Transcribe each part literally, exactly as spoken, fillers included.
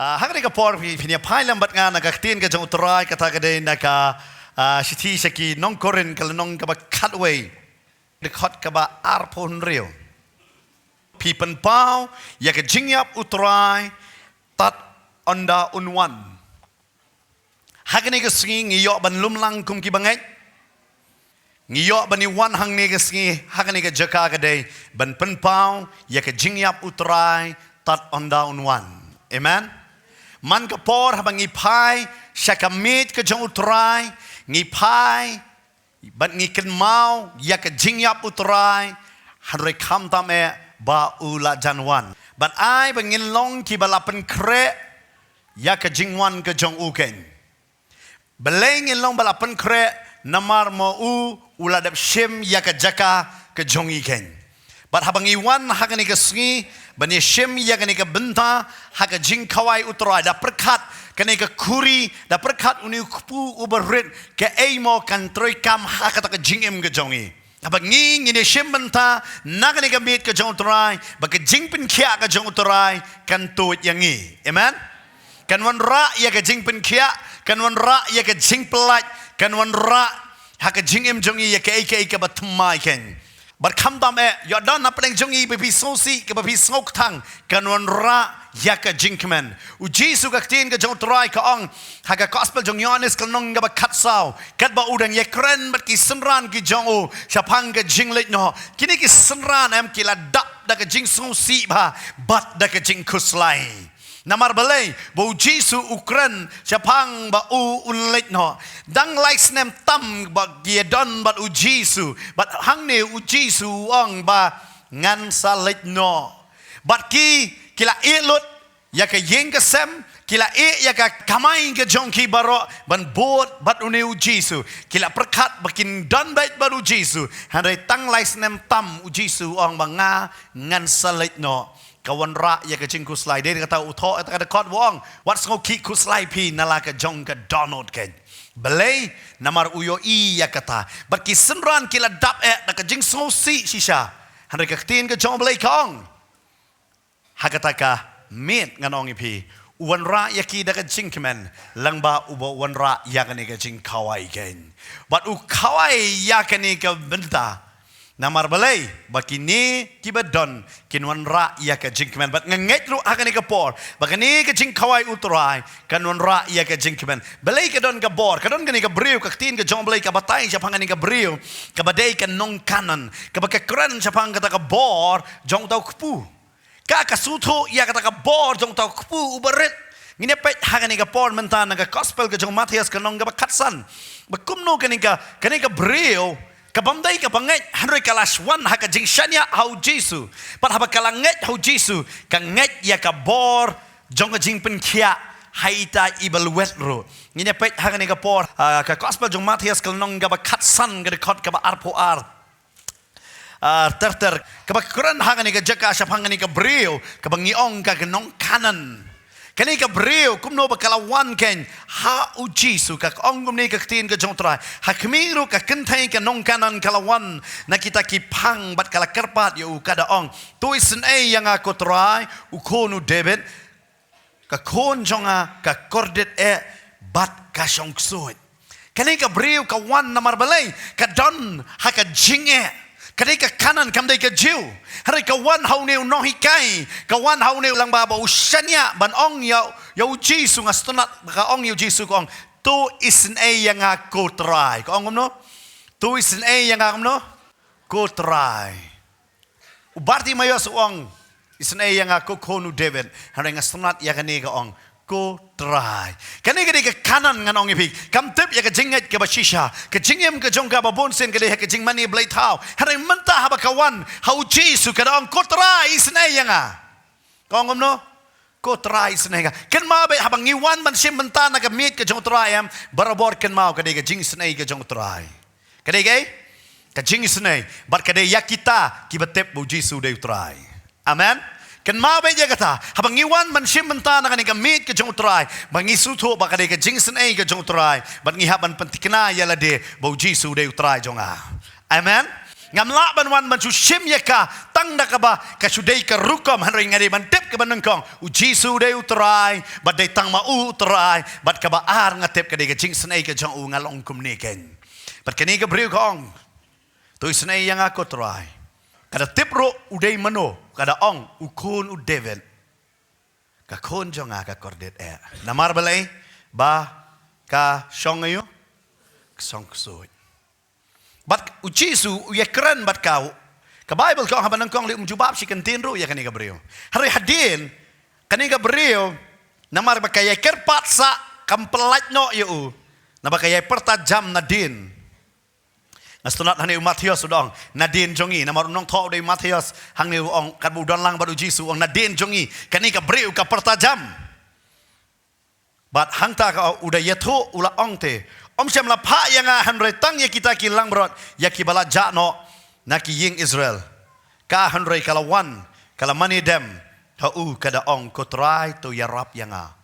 Ah, ha kane ka por phi, phin ïa phai lem bad nga na ka ktien ka jong U Trai, kata ka dei na ka, ah, shithi sha ki nong Korinth ka lynnong kaba khatwei, dkhot kaba arphew hynriew. Phi pynpaw ïa ka jingïap U Trai tad ynda un wan. Ha kane ka sngi ngi ïoh ban lum lang kum ki bangeit. Ngi ïoh ban ïa wan hangne ka sngi, ha kane ka jaka ka dei ban pynpaw ïa ka jingïap U Trai tad ynda un wan. Amen. Man ka por haba ngi phai sha ka miej ka jong U Trai, ngi phai bad ngi kynmaw ïa ka jingïap U Trai, hynrei khamtam eh ba u la jan wan. Bad ai ba ngin long kiba la pynkhreh ïa ka jingwan ka jong u keiñ. Balei ngin long ba la pynkhreh? Namar ma u u la dep shim ïa ka jaka ka jong ngi keiñ. Bad haba ngi wan ha kane ka sngi ban ïa shim ïa kane ka bynta ha ka jingkhawai U Trai, da pyrkhat kane ka khuri, da pyrkhat une u kpu uba rit, kaei mo kan trei kam ha kata ka jingim ka jong ngi. Haba ngi ngin ïa shim bynta na kane ka miej ka jong U Trai, ba ka jingpynkhiah ka jong U Trai kan tuid ïa ngi. Amen. Kan wanrah ïa ka jingpynkhiah, kan wanrah ïa ka jingpyllait, kan wanrah ha ka jingim jong ngi ïa kaei kaei kaba thymmai keiñ. Bad khamtam eh, ïoh don hapdeng jong ngi ba phi sngewsih, kaba phi sngewkthang, kan wanrah ïa ka jingkmen. U Jisu, ka ktien ka jong U Trai ka ong ha ka gospel jong Ïoannis ka lynnong kaba khatsaw, katba u dang ïakren bad ki synran ki jong u shaphang ka jingleit noh, kine ki synran em ki la dap da ka jingsngewsih bha bad da ka jingkhuslai. Namar balei? Ba U Jisu u kren shaphang ba u un leit noh. Dang lai snem tam ba ki ïa don bad U Jisu, bad hangne U Jisu u ong ba ngan sa leit noh. Bad ki, ki la ïeh lut ïa ka ïing ka sem, ki la ïeh ïa ka kamai ka jong ki baroh ban bud bad une U Jisu. Ki la pyrkhat ba kin don beit bad U Jisu. Hynrei tang lai snem tam U Jisu u ong ba nga ngan sa leit noh. Ka wanrah ïa ka jingkhuslai. Dei kata u thoh ïa kata ka dkhot u ong, wat sngew khih khuslai phi na la ka jong ka dohnud keiñ. Balei? Namar u ïohi ïa kata. Bad ki synran ki la dap eh da ka jingsngewsih shisha. Hynrei ka ktien ka jong U Blei ka ong, ha kata ka miet ngan ong ïa phi, u wanrah ïa ki da ka jingkmen, lyngba uba wanrah ïa kane ka jingkhawai keiñ. Bad u khawai ïa kane ka bynta. Namar balei? Ba kine kiba don kin wanrah ïa ka jingkmen. Bad nga ngeit ruh ha kane ka por ba kane ka jingkhawai U Trai kan wanrah ïa ka jingkmen. Balei ka don ka bor? Ka don kane ka briew, ka ktien ka jong U Blei ka batai shaphang kane ka briew kaba dei ka nong Kanaan, kaba ka kren shaphang kata ka bor jong uta u kpu. Ka, ka sngewthuh ïa kata ka bor jong uta u kpu uba rit. Ngin ïa peit ha kane ka por mynta na ka gospel ka jong u Mathaios ka lynnong kaba khatsan, ba kumno kane ka, kane ka briew kabym dei ka bangeit, hynrei ka la wan ha ka jingshaniah ha U Jisu. Bad haba ka la ngeit ha U Jisu, ka ngeit ïa ka bor jong ka jingpynkhiah ha ita iba lwet ruh. Ngin ïa peit ha kane ka por, ah, ka gospel jong u Mathaios ka lynnong kaba khatsan, ka dkhot kaba arphew ar. Ah, ter ter, kaba kren ha kane ka jaka shaphang kane ka briew kaba ngi ong ka, ka nong Kanaan. Kane ka briew kumno ba ka la wan keiñ ha U Jisu? Ka ong kumne ka ktien ka jong U Trai: Ha khmih ruh ka kynthei ka nong Kanaan ka la wan na kita ki phang bad ka la kyrpad ïa u, ka da ong, to isynei ïa nga ko Trai, u khun u David. Ka khun jong nga ka kordit eh bad ka shong ksuid. Kane ka briew ka wan namar balei? Ka don ha ka jingeh. Ka dei ka Kanaan, kam dei ka Jiw. Hynrei ka wan ha une u nonghikai, ka wan ha une u lyngba ba u shaniah ban ong ïa, ïa U Jisu, nga sngewtynnat ba ka ong ïa U Jisu, ka ong, to isynei ïa nga ko Trai. Ka ong kumno? To isynei ïa nga kumno? Ko Trai. U Bartimaios u ong, isynei ïa nga ko khun u David. Hynrei nga sngewtynnat ïa kane ka ong, ko Trai. Kane ka dei ka Kanaan, ngan ong ïa phi. Kam tip ïa ka jingngeit kaba shisha. Ka jingim ka jong ka ba bun sien ka dei ha ka jingmane blei thaw. Hynrei mynta haba ka wan ha U Jisu, ka da ong, ko Trai, isynei ïa nga. Ka ong kumno? Ko Trai, isynei ïa nga. Kynmaw beit, haba ngi wan ban shim bynta na ka miej ka jong U Trai, em, barabor kynmaw ka dei ka jingisynei ka jong U Trai. Ka dei kaei? Ka jingisynei. Bad ka dei ïa kita kiba tip ba U Jisu u dei U Trai. Amen. Kynmaw beit ïa kata. Haba ngi wan ban shim bynta na kane ka miej ka jong U Trai, ba ngi sngewthuh ba ka dei ka jingisynei ka jong U Trai, bad ngi hap ban pynthikna ïa lade ba U Jisu u dei U Trai jong nga. Amen. Ngam lah ban wan ban shu shim ïa ka tang da kaba ka shu dei ka rukom, hynrei nga dei ban tip kaba nyngkong u Jisu u dei u Trai, bad dei tang ma u u Trai, bad kaba ar nga tip ka dei ka jingisynei ka jong u, nga long kumne keiñ. Bad kane ka briew ka ong, to isynei ïa nga ko Trai. Ka da tip ruh u dei mano, ka da ong u khun u David. Ka khun jong nga ka kordit eh. Namar balei? Ba ka shong aiu? Ka shong ksuid. Bad u Jisu u ïakren bad ka, ka Baibl ka ong haba nyngkong lei um jubab shi kyntien ruh ïa kane ka briew. Hynrei hadien kane ka briew, namar ba ka ïai kyrpad sah, kam pyllait noh ïa u. Naba ka ïai pyrta jam nadien. Nga sngewtynnat hangne u Mathaios u da ong nadien jong ngi, namar u nongthoh u dei u Mathaios, hangne u ong katba u don lang bad u Jisu u ong nadien jong ngi. Kane ka briew ka pyrta jam. Bad hangta ka u da ïathuh u la ong te, ym shym la phah ïa nga hynrei tang ïa kita ki langbrot, ïa kiba la jah noh na ki ïing Israel. Ka hynrei ka la wan, ka la mane dem ha u, ka da ong, ko Trai, to ïarap ïa nga.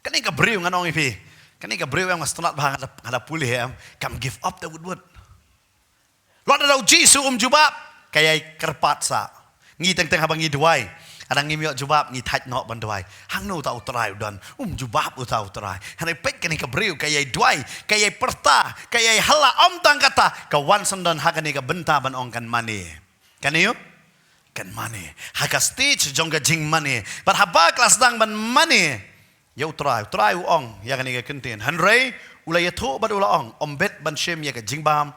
Kane ka briew ngan ong ïa phi, kane ka briew em nga sngewtynnat bha, nga da, nga da pule em, kam give up da wut wut. Lada u Jisu um jubab, ka ïai kyrpad sah. Ngi teng teng haba ngi duwai, lada ngim ïoh jubab ngi thait noh ban duwai. Hangno uta u Trai u don? Um jubab uta u Trai. Hynrei peit kane ka briew ka ïai duwai, ka ïai pyrta, ka ïai halla, ym tang kata, ka wan shen don ha kane ka bynta ban ong kan mane. Kane ïu? Kan mane. Ha ka stage jong ka jingmane. Bad haba ka la sdang ban mane ïa u Trai, u Trai u ong ïa kane ka kyntien. Hynrei u la ïathuh bad u la ong, ym bit ban shim ïa ka jingbam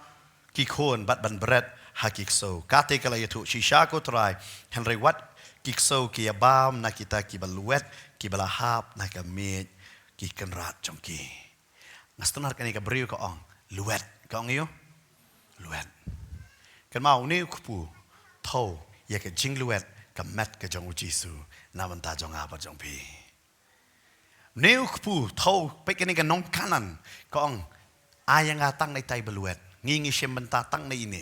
ki khun bad ban bret ha ki ksew. Kata ka la ïathuh shisha ko Trai, hynrei wat ki ksew ki ïabam na kita kiba luwet, kiba la hap na ka miej ki kynrad jong ki. Nga sngewtynnat kane ka briew ka ong luwet, ka ong ïu? Luwet. Kynmaw, une u kpu thew ïa ka jingluwet ka met ka jong u Jisu na bynta jong nga bad jong phi. Une u kpu thew, peit kane ka nong Kanaan, ka ong, ai ïa nga tang na itai ba luwet. Ngi ngi shim bynta tang na ine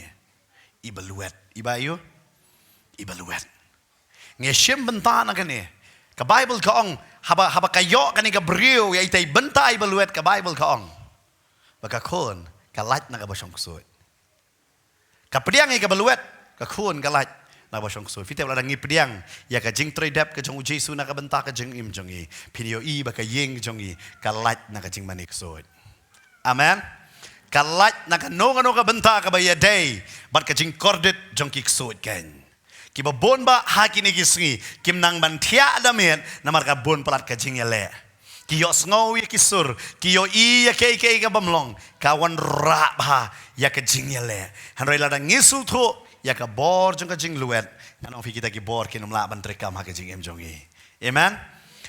iba luwet. Iba ïu? Iba luwet. Ngi shim bynta na kane. Ka Baibl ka ong, haba, haba ka ïoh kane ka briew ïa itai bynta iba luwet, ka Baibl ka ong, ba ka khun ka lait na kaba shong ksuid. Ka pdiang ïa kaba luwet, ka khun ka lait na kaba shong ksuid. Phi tip lada ngi pdiang ïa ka jingtrei dep ka jong u Jisu na ka bynta ka jingim jong ngi, phin ïohi ba ka ïing jong ngi ka lait na ka jingmane ksuid. Amen. Ka lait na kano kano ka bynta kaba ïadei bad ka jingkordit jong ki ksuid keiñ. Kiba bun bah ha kine ki sngi kim nang ban thiah da miet namar ka bun palat ka jingïaleh. Ki ïohsngew ïa ki sur, ki ïohi ïa kiei kiei kaba ym long, ka wanrah bha ïa ka jingïaleh. Hynrei lada ngi sngewthuh ïa ka bor jong ka jingluwet, ngan ong phi kita ki bor kin ym lah ban treikam ha ka jingim jong ngi. Amen.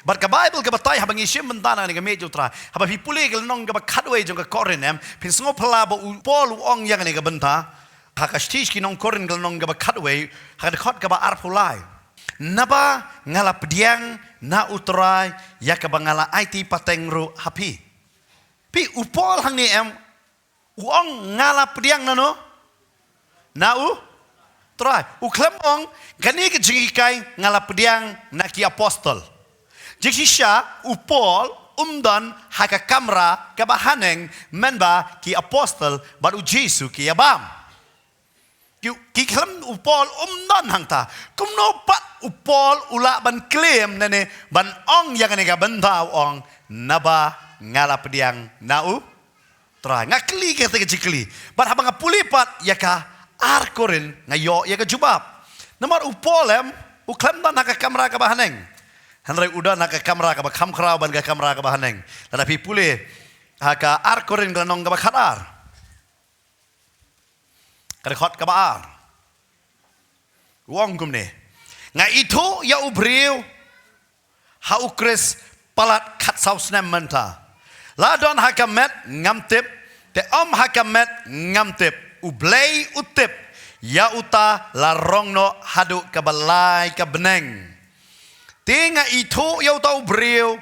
Bad ka Baibl ka batai haba ngi shim bynta na kane ka miej u Trai, haba phi pule ka lynnong kaba khatwei jong ka Korinth em, phin sngewphylla ba u Paul u ong ïa kane ka bynta. Ha ka shithi sha ki nong Korinth ka lynnong kaba khatwei, ha ka dkhot kaba arphew lai. Naba nga la pdiang na u Trai ïa kaba nga la aiti pateng ruh ha phi. Phi, u Paul hangne em, u ong nga la pdiang na no? Na u Trai. U khlem ong kane ka jinghikai nga la pdiang na ki apostol. Jingshisha u Paul um don ha ka kamra kaba haneng, mynba ki apostol bad u Jisu ki ïabam. Ki, ki khlem, u Paul um don hangta. Kumno pat u Paul u lah ban claim nane ban ong ïa kane ka bynta u ong naba nga la pdiang na u Trai. Nga kylli kata ka jingkylli. Bad haba nga pule pat ïa ka ar Korinth nga ïoh ïa ka jubab. Namar u Paul em, u khlem don ha ka kamra kaba haneng. Hynrei u don ha ka kamra kaba kham khraw ban ka kamra kaba haneng. Lada phi pule ha ka ar Korinth ka lynnong kaba khatar. Ka dkhot kaba ar. U ong kumne. Nga ithuh ïa u briew ha u Khrist palat khatsaw snem mynta. La don ha ka met ngam tip, te ym ha ka met ngam tip. U Blei u tip, ïa uta la rong noh haduh kaba lai ka bneng. Te nga ithuh ïa uta u briew,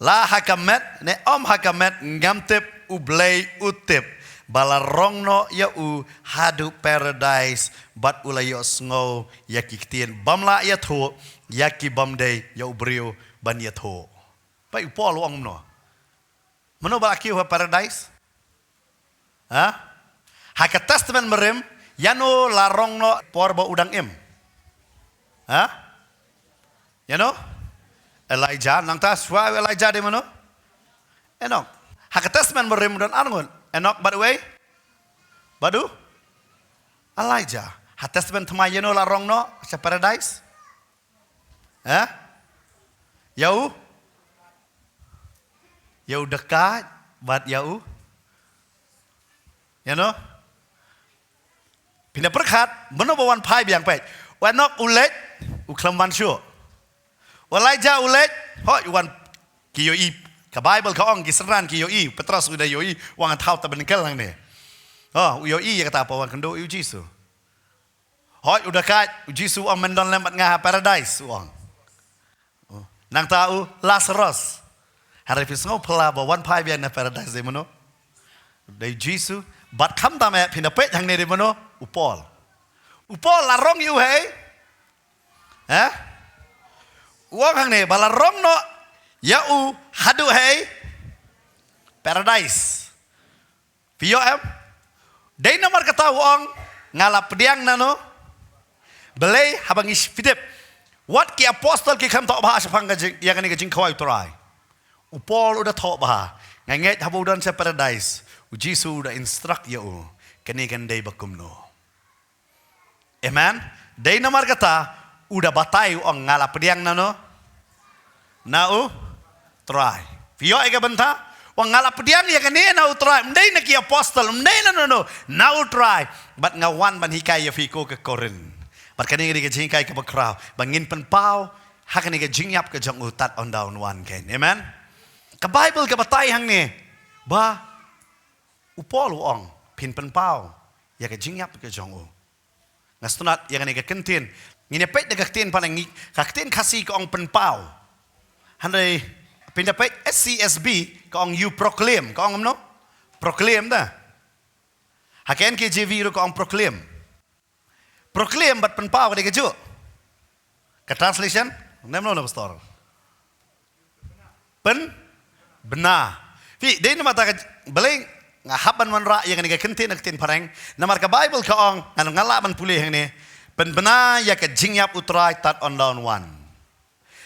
la ha ka met ne ym ha ka met ngam tip, u Blei u tip. Ba la rong noh ïa u haduh paradais, bad u la ïohsngew ïa ki ktien bym lah ïathuh ïa ki bym dei ïa u briew ban ïathuh. Peit u Paul u ong kumno. Mano ba la kiew ha paradais? Ha? Ha ka Testament Barim, Ïano la rong noh por ba u dang im? Ha? Ïano? Elijah, nangta shuwa Elijah dei mano? Enok. Ha ka Testament Barim don ar ngut. Enok bad uei? Bad u? Elijah. Ha Testament Thymmai ïano la rong noh sha paradise? Ha? Ïa u? Ïa u dakaid bad ïa u? Ïano? Phin da pyrkhat, mano ba wan phai biang peit? U Enok u leit, u khlem wan shuh. U Elijah u leit, hooid u wan, ki ïohi. Ka Baibl ka ong ki synran ki ïohi, u Petros u da ïohi, u ong thaw tabernacle hangne. Oh, u ïohi ïa kata ba wan kynduh ïa u Jisu. Hooid u dakaid, u Jisu u ong men don lem bad nga ha paradise u ong. Oh. Nangta u Lazarus. Hynrei phi sngew phylla ba wan phai biang na paradise dei mano? Dei u Jisu. Bad khamtam eh phin da peit hangne dei mano? U Paul. U Paul la rong ïa u hei? Ha? U ong hangne ba la rong noh ïa u haduh hei? Paradise. Phi ïoh em? Dei namar kata u ong nga la pdiang nano? Balei haba ngi, phi tip, wat ki apostol ki khlem thoh bha shaphang ka jing, ïa kane ka jingkhawai u Trai. U Paul u da thoh bha. Nga ngeit haba u don sha paradise, u Jisu u da instruct ïa u, kane kan dei ba kumno. Amen. Dei namar kata u da batai u ong nga la pdiang nano? Na u Trai. Phi ïoh ïa ka bynta? U ong nga la pdiang ïa kane na u Trai. Ym dei na ki apostol, ym dei na nano, na u Trai. Bad nga wan ban hikai ïa phi, ko ka Korinth. Bad kane ka dei ka jinghikai kaba khraw ba ngin pynpaw ha kane ka jingïap ka jong u tad ynda un wan kein. Amen. Ka Baibl ka batai hangne ba u Paul u ong phin pynpaw ïa ka jingïap ka jong u. Nga sngewtynnat ïa kane ka ktien. Ngin ïa peit da ka ktien phareng, ka ktien Khasi ka ong pynpaw. Hynrei phin da peit S C S B ka ong you proclaim, ka ong kumno? Proclaim da. Ha ka N K J V ruh ka ong proclaim. Proclaim bad pynpaw ka dei kajuh? Ka translation ne mano, pastor? Pynbna. Phi, dei namar kata ka, balei nga hap ban wanrah ïa kane ka ktien, ka ktien phareng? Namar ka Baibl ka ong, nga, nga lah ban pule hangne, pynbna ïa ka jingïap u Trai tad ynda un wan.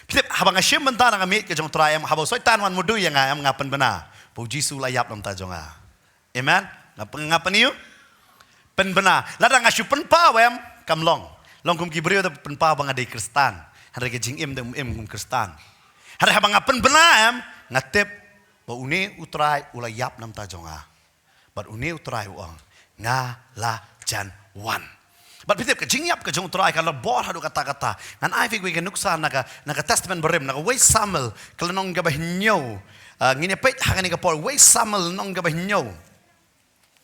Phi tip, haba nga shim bynta na ka miej ka jong u Trai em, haba u Soitan wan mudui ïa nga em, nga pynbna ba u Jisu u la ïap na ka bynta jong nga. Amen. Nga, nga pyni u? Pynbna. Lada nga shu pynpaw em, kam long. Long kum ki briew da pynpaw ba nga dei Khristan, hynrei ka jingim da ym im kum Khristan. Hynrei haba nga pynbna em, nga tip ba une u Trai u la ïap na ka bynta jong nga. Bad une u Trai u ong, nga la jan wan. Bad phi tip, ka jingïap ka jong u Trai ka la bor haduh katta katta. Ngan ai phi kawei ka nuksa na ka, na ka Testament Barim, na ka Wei Samuel, ka lynnong kaba hynñiew. Ah, ngin ïa peit ha kane ka por, Wei Samuel lynnong kaba hynñiew.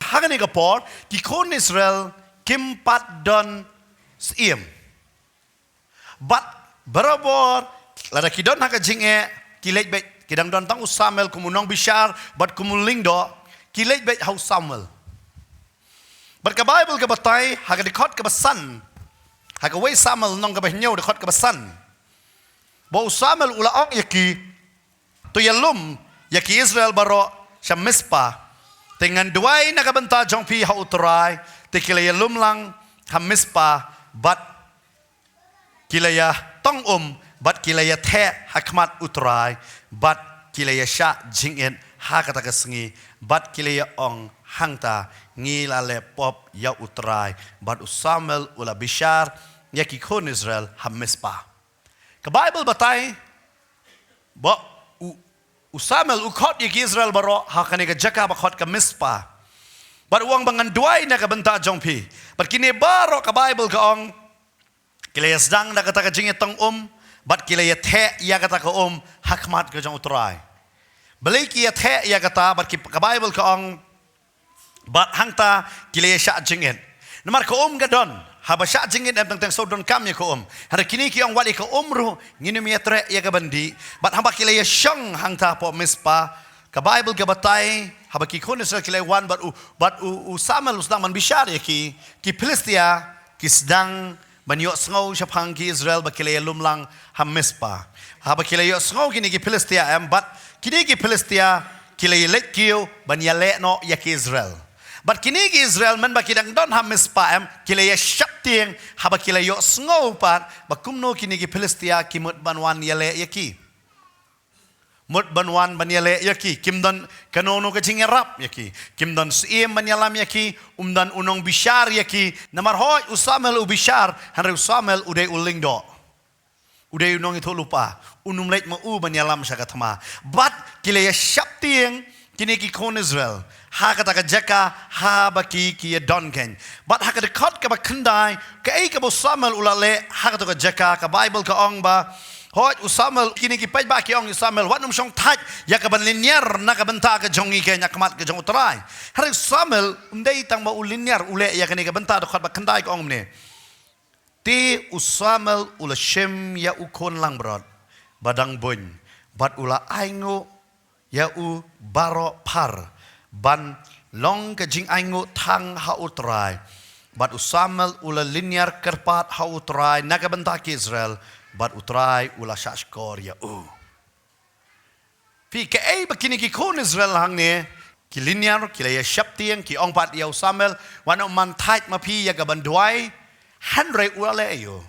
Ha kane ka por, ki khun Israel kim pat don syiem. Bad barabor, lada ki don ha ka jingeh, ki leit beit, ki dang don tang u Samuel kum u nongbishar bad kum u lyngdoh, ki leit beit ha u Samuel. Bad ka Baibl ka batai, ha ka dkhot kaba san, ha ka Wei Samuel lynnong kaba hynñiew, dkhot kaba san, ba u Samuel u la ong ïa ki, to ïalum ïa ki Israel baroh sha Mizpa. Te ngan duwai na ka bynta jong phi ha u Trai. Te ki la ïalum lang ha Mizpa, bad ki la ïatong um, bad ki la ïatheh ha khmat u Trai, bad ki la ïashah jingit ha kata ka sngi, bad ki la ïa ong hangta, ngi la leh pop ïa u Trai. Bad u Samuel u la bishar ïa ki khun Israel ha Mizpa. Ka Baibl batai ba u, u Samuel u khot ïa ki Israel baroh ha kane ka jaka ba khot ka Mizpa. Bad u ong ba ngan duwai na ka bynta jong phi. Bad kine baroh ka Baibl ka ong, ki la ïa sdang da kata ka jingïatong um, bad ki la ïatheh ïa kata ka um ha khmat ka jong u Trai. Balei ki ïatheh ïa kata, bad ki, ka Baibl ka ong, bad hangta ki la ïashah jingit. Namar ka um ka don, haba shah jingit em teng teng shu donkam ïa ka um. Hynrei kine ki ong wat ïa ka um ruh ngin ym ïatreh ïa ka ban dih. Bad haba ki la ïashong hangta hapoh Mizpa, ka Baibl ka batai, haba ki khun Israel ki la wan bad u, bad u, u Samuel u sdang ban bishar ïa ki, ki Philistia ki sdang ban ïohsngew shaphang ki Israel ba ki la ïalum lang ha Mizpa. Haba ki la ïohsngew kine ki Philistia em, bad kine ki Philistia ki la ïaleit kiew ban ïaleh noh ïa ki Israel. Bad kine ki Israel mynba ki dang don ha Mizpa em, ki la ïa shaptieng, haba ki la ïohsngew pat ba kumno kine ki Philistia ki mut ban wan ïaleh ïa ki. Mut ban wan ban ïaleh ïa ki, kim don kano kano ka jingïarap ïa ki. Kim don syiem ban ïalam ïa ki, um don u nongbishar ïa ki. Namar hooid u Samuel u bishar, hynrei u Samuel u dei u lyngdoh. U dei u nongïathuhlypa, un ym leit ma u ban ïalam sha ka thma. Bad ki la ïa shaptieng kine ki khun Israel ha kata ka jaka haba ki, ki ïa don kein. Bad ha ka dkhot kaba khyndai, kaei kaba u Samuel u la leh ha kata ka jaka, ka Baibl ka ong ba, hooid u Samuel, kine ki paidbah ki ong ïa u Samuel, wat nym shong thait ïa kaban lynñiar na ka bynta ka jong ngi kein ha khmat ka jong U Trai. Hynrei u Samuel um dei tang ba u lynñiar, u leh ïa kane ka bynta. Dkhot ba khyndai ka ong kumne: Te u Samuel u la shim ïa u khun langbrot ba dang buiñ, bad u la ainguh ïa u baroh phar ban long ka jingainguh thang ha U Trai. Bad u Samuel u la lynñiar kyrpad ha U Trai na ka bynta ki Israel, bad U Trai u la shahshkor ïa u. Phi, kaei ba kine ki khun Israel hangne ki lynñiar, ki la ïa shaptieng, ki ong pat ïa u Samuel, wat nym man thait ma phi ïa kaban duwai. Hynrei u la leh ïa u,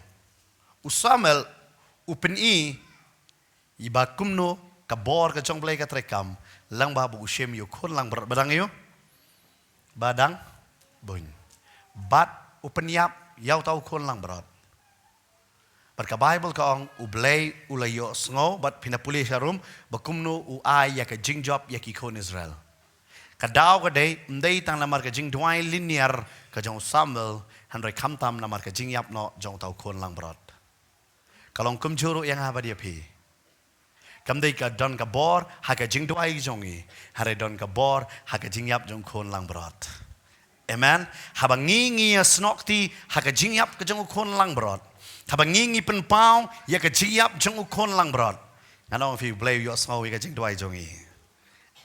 u Samuel u pyni ïa ba kumno ka bor ka jong U Blei ka treikam lyngba ba u shim ïa u khun langbrot ba dang ïa u, ba dang buiñ. Bad u pynïap ïa uta u khun langbrot. Bad ka Baibl ka ong U Blei u la ïohsngew, bad phin da pule sharum ba kumno u ai ïa ka jingjop ïa ki khun Israel. Ka daw ka dei, ym dei tang namar ka jingduwai lynñiar ka jong u Samuel, hynrei khamtam namar ka jingïap noh jong uta u khun langbrot. Ka long kumjuh ruh ïa nga bad ïa phi. Kam dei ka don ka bor ha ka jingduwai jong ngi, hynrei don ka bor ha ka jingïap jong u khun langbrot. Amen. Haba ngi, ngi ïa snoh kti ha ka jingïap ka jong u khun langbrot, haba ngi, ngi pynpaw ïa ka jingïap jong u khun langbrot, ngan ong ïa phi, U Blei u ïohsngew ïa ka jingduwai jong ngi.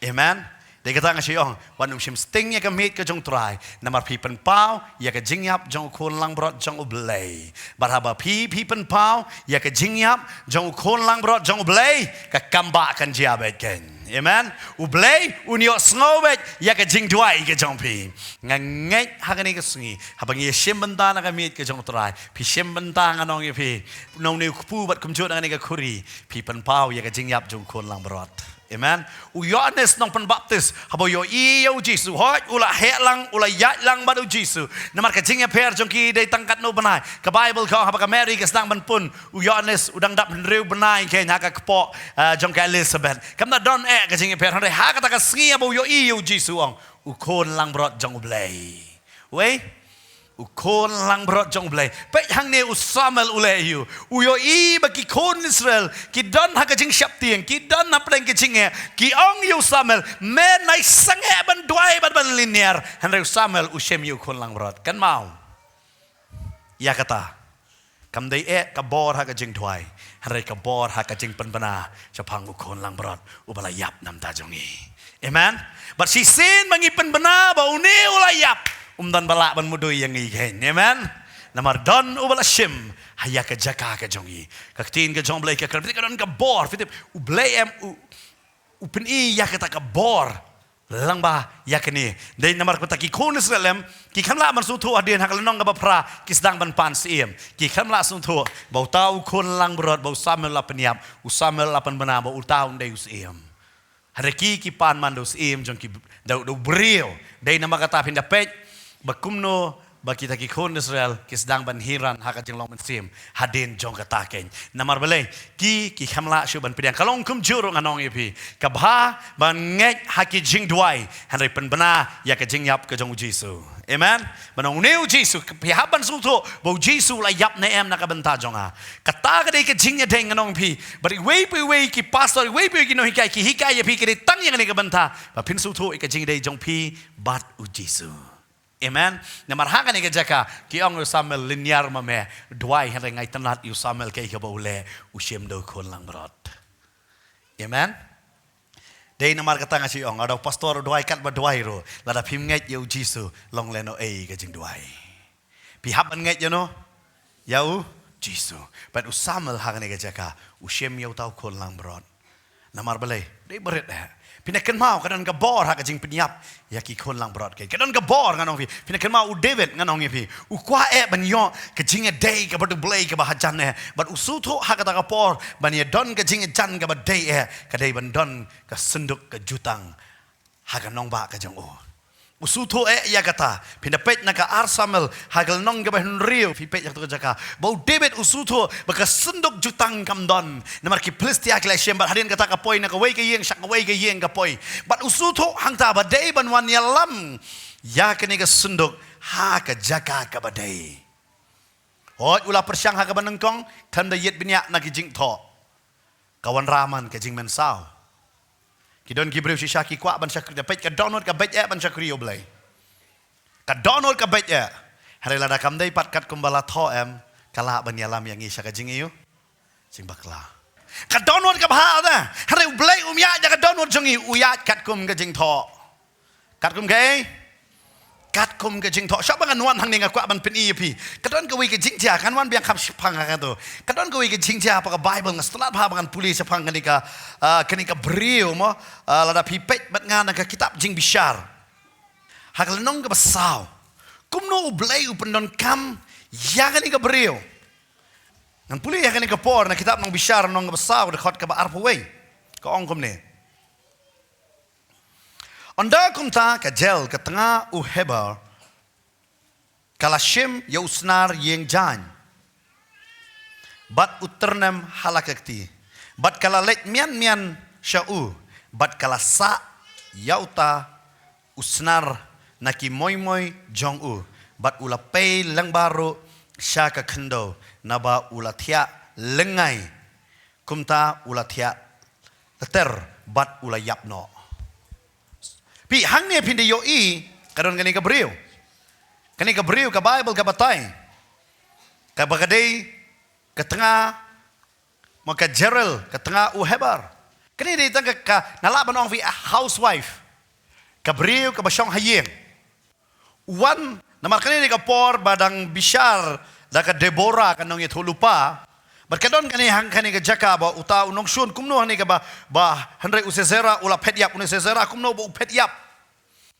Amen. Dei kata nga shu ong, wat nym shim sting ïa ka miej ka jong U Trai, namar phi pynpaw ïa ka jingïap jong u khun langbrot jong U Blei. Bad haba phi, phi pynpaw ïa ka jingïap jong u khun langbrot jong U Blei, ka kam ba kan jia beit kein. Amen. U Blei un ïohsngew beit ïa ka jingduwai ka jong phi. Nga ngeit ha kane ka sngi, haba ngi ïa shim bynta na ka miej ka jong U Trai, phi shim bynta, ngan ong ïa phi, na une u kpu bad kumjuh na kane ka khuri, phi pynpaw ïa ka jingïap jong u khun langbrot. Amen. U Ïoannis Nongpynbaptis, haba u ïohi ïa u Jisu, hooid u la heh lang, u la ïaid lang bad u Jisu. Namar ka jingïapher jong ki dei tang katno bnai? Ka Baibl ka ong haba ka Mary ka sdang ban pun, u Ïoannis u dang dap hynriew bnai kein ha ka kpoh, ah, jong ka Elizabeth. Kam da don eh ka jingïapher, hynrei ha kata ka sngi haba u ïohi ïa u Jisu, ong, u khun langbrot jong U Blei. Wei, u khun langbrot jong U Blei. Peit hangne u Samuel u leh ïa u. U ïohi ba ki khun Israel ki don ha ka jingsheptieng, ki don hapdeng ka jingeh, ki ong ïa u Samuel, me nai sangeh ban duwai bad ban lynñiar. Hynrei u Samuel u shim ïa u khun langbrot. Kynmaw ïa kata. Kam dei eh ka bor ha ka jingduwai, hynrei ka bor ha ka jingpynbna shaphang u khun langbrot uba la ïap na ka bynta jong ngi. Amen. Bad shisien ba ngi pynbna ba une u la ïap, um don ba lah ban mudui ïa ngi kein. Amen. Namar don uba la shim ha ïa ka jaka ka jong ngi. Ka ktien ka jong U Blei ka kren, ka don ka bor, phi tip, U Blei em u, u pyni ïa kata ka bor. Lyngba ïa kane, dei namar kata ki khun Israel em, ki khlem lah ban sngewthuh hadien ha ka lynnong kaba phra ki sdang ban pan syiem. Ki khlem lah sngewthuh ba uta u khun langbrot ba u Samuel la pynïap, u Samuel la pynbna ba uta un dei u syiem. Hynrei ki, ki pan man da u syiem jong ki, da, da u briew. Dei namar kata phin da peit ba kumno ba kita ki khun Israel ki sdang ban hiran ha ka jinglong mynsiem hadien jong kata kein. Namar balei? Ki, ki khlem lah shuh ban pdiang. Ka long kumjuh ruh, ngan ong ïa phi, ka bha ban ngeit ha ki jingduwai, hynrei pynbna ïa ka jingïap ka jong u Jisu. Amen. Ban ong une u Jisu, phi hap ban sngewthuh ba u Jisu u la ïap ne em na ka bynta jong nga. Kata ka dei ka jingïadei, ngan ong ïa phi. Bad iwei pa iwei ki pastor, iwei pa iwei ki nonghikai ki hikai ïa phi ka dei tang ïa kane ka bynta, ba phin sngewthuh ïa ka jingïadei jong phi bad u Jisu. Amen. Namar ha kane ka jaka ki ong ïa u Samuel, lynñiar ma me, duwai, hynrei nga itynnad ïa u Samuel kaei kaba u leh, u shim da u khun langbrot. Amen. Dei namar kata nga shu ong, lada u pastor u duwai katba duwai ruh, lada phim ngeit ïa u Jisu, long lehnohei ka jingduwai. Phi hap ban ngeit ïa uno, ïa u Jisu. Bad u Samuel ha kane ka jaka u shim ïa uta u khun langbrot. Namar balei? Dei ba rit eh. Phin da kynmaw ka don ka bor ha ka jingpynïap ïa ki khun langbrot kein. Ka don ka bor ngan ong phi. Phin da kynmaw u David ngan ong ïa phi. U kwah eh ban ïoh ka jingïadei kaba dei Blei kaba hajan eh. Bad u sngewthuh ha kata ka por ban ïa don ka jingïajan kaba dei eh. Ka dei ban don ka synduk ka jutang ha ka nongbah ka jong u. U sngewthuh eh ïa kata. Phin da peit na ka ar Samuel ha ka lynnong kaba hynriew, phi peit ïa kata ka jaka. Ba u David u sngewthuh ba ka synduk jutang kam don. Namar ki Philistia ki la shim bad hadien kata ka poi na kawei ka ïing sha kawei ka ïing ka poi. Bad u sngewthuh hangta ba dei ban wan ïalam ïa kane ka synduk ha ka jaka kaba dei. Hooid u la pyrshang ha kaba nyngkong, khlem da ïit bniah na ki jingthoh. Ka wanrah man ka jingmynsaw. Ki don ki briew shisha ki kwah ban shakri, da peit ka dohnud ka beit eh ban shakri ïa U Blei. Ka dohnud ka beit eh. Hynrei lada kam dei pat katkum ba la thoh em, ka lah ban ïalam ïa ngi sha ka jingïoh. Jingbakla. Ka dohnud ka bha da. Hynrei U Blei um ïaid ïa ka dohnud jong ngi, u ïaid katkum ka jingthoh. Katkum kaei? Katkum ka jingthoh. Shwa ba ngan wan hangne nga kwah ban pyni ïa phi. Ka don kawei ka jingjia, kan wan biang kham shipang ha kato. Ka don kawei ka jingjia ba ka Baibl nga sngewtynnat bha ba ngan pule shipang kane ka, ah, kane ka briew mo, ah, lada phi peit bad nga na ka kitab Jingbishar. Ha ka lynnong kaba saw. Kumno U Blei u pyndonkam ïa kane ka briew. Ngan pule ïa kane ka por na kitab Nongbishar lynnong kaba saw dkhot kaba arphew wei. Ka ong kumne. Ynda kumta ka Jael ka tnga u Heber ka la shim ïa u snar ïing jaiñ bad u tyrnem ha la ka kti bad ka la leit mian mian sha u bad ka la sah ïa uta u snar na ki moi moi jong u bad u la pei lyngba ruh sha ka khyndew naba u la thiah lyngngai. Kumta u la thiah lynter bad u la ïap noh. Phi hangne phin da ïohi ka don kane ka briew. Kane ka briew ka Baibl ka batai. Kaba ka dei ka tnga, mo ka Jael, ka tnga u Heber. Kane dei tang ka, ka nga lah ban ong phi a housewife. Ka briew kaba shong ha ïing. Wan, namar kane dei ka por ba dang bishar da ka Debora ka nongïathuhlypa. Bad ka don kane hang kane ka jaka ba uta u nongshun kumno hangne kaba, ba hynrei u Sisera u la phet ïap, une Sisera kumno ba u phet ïap.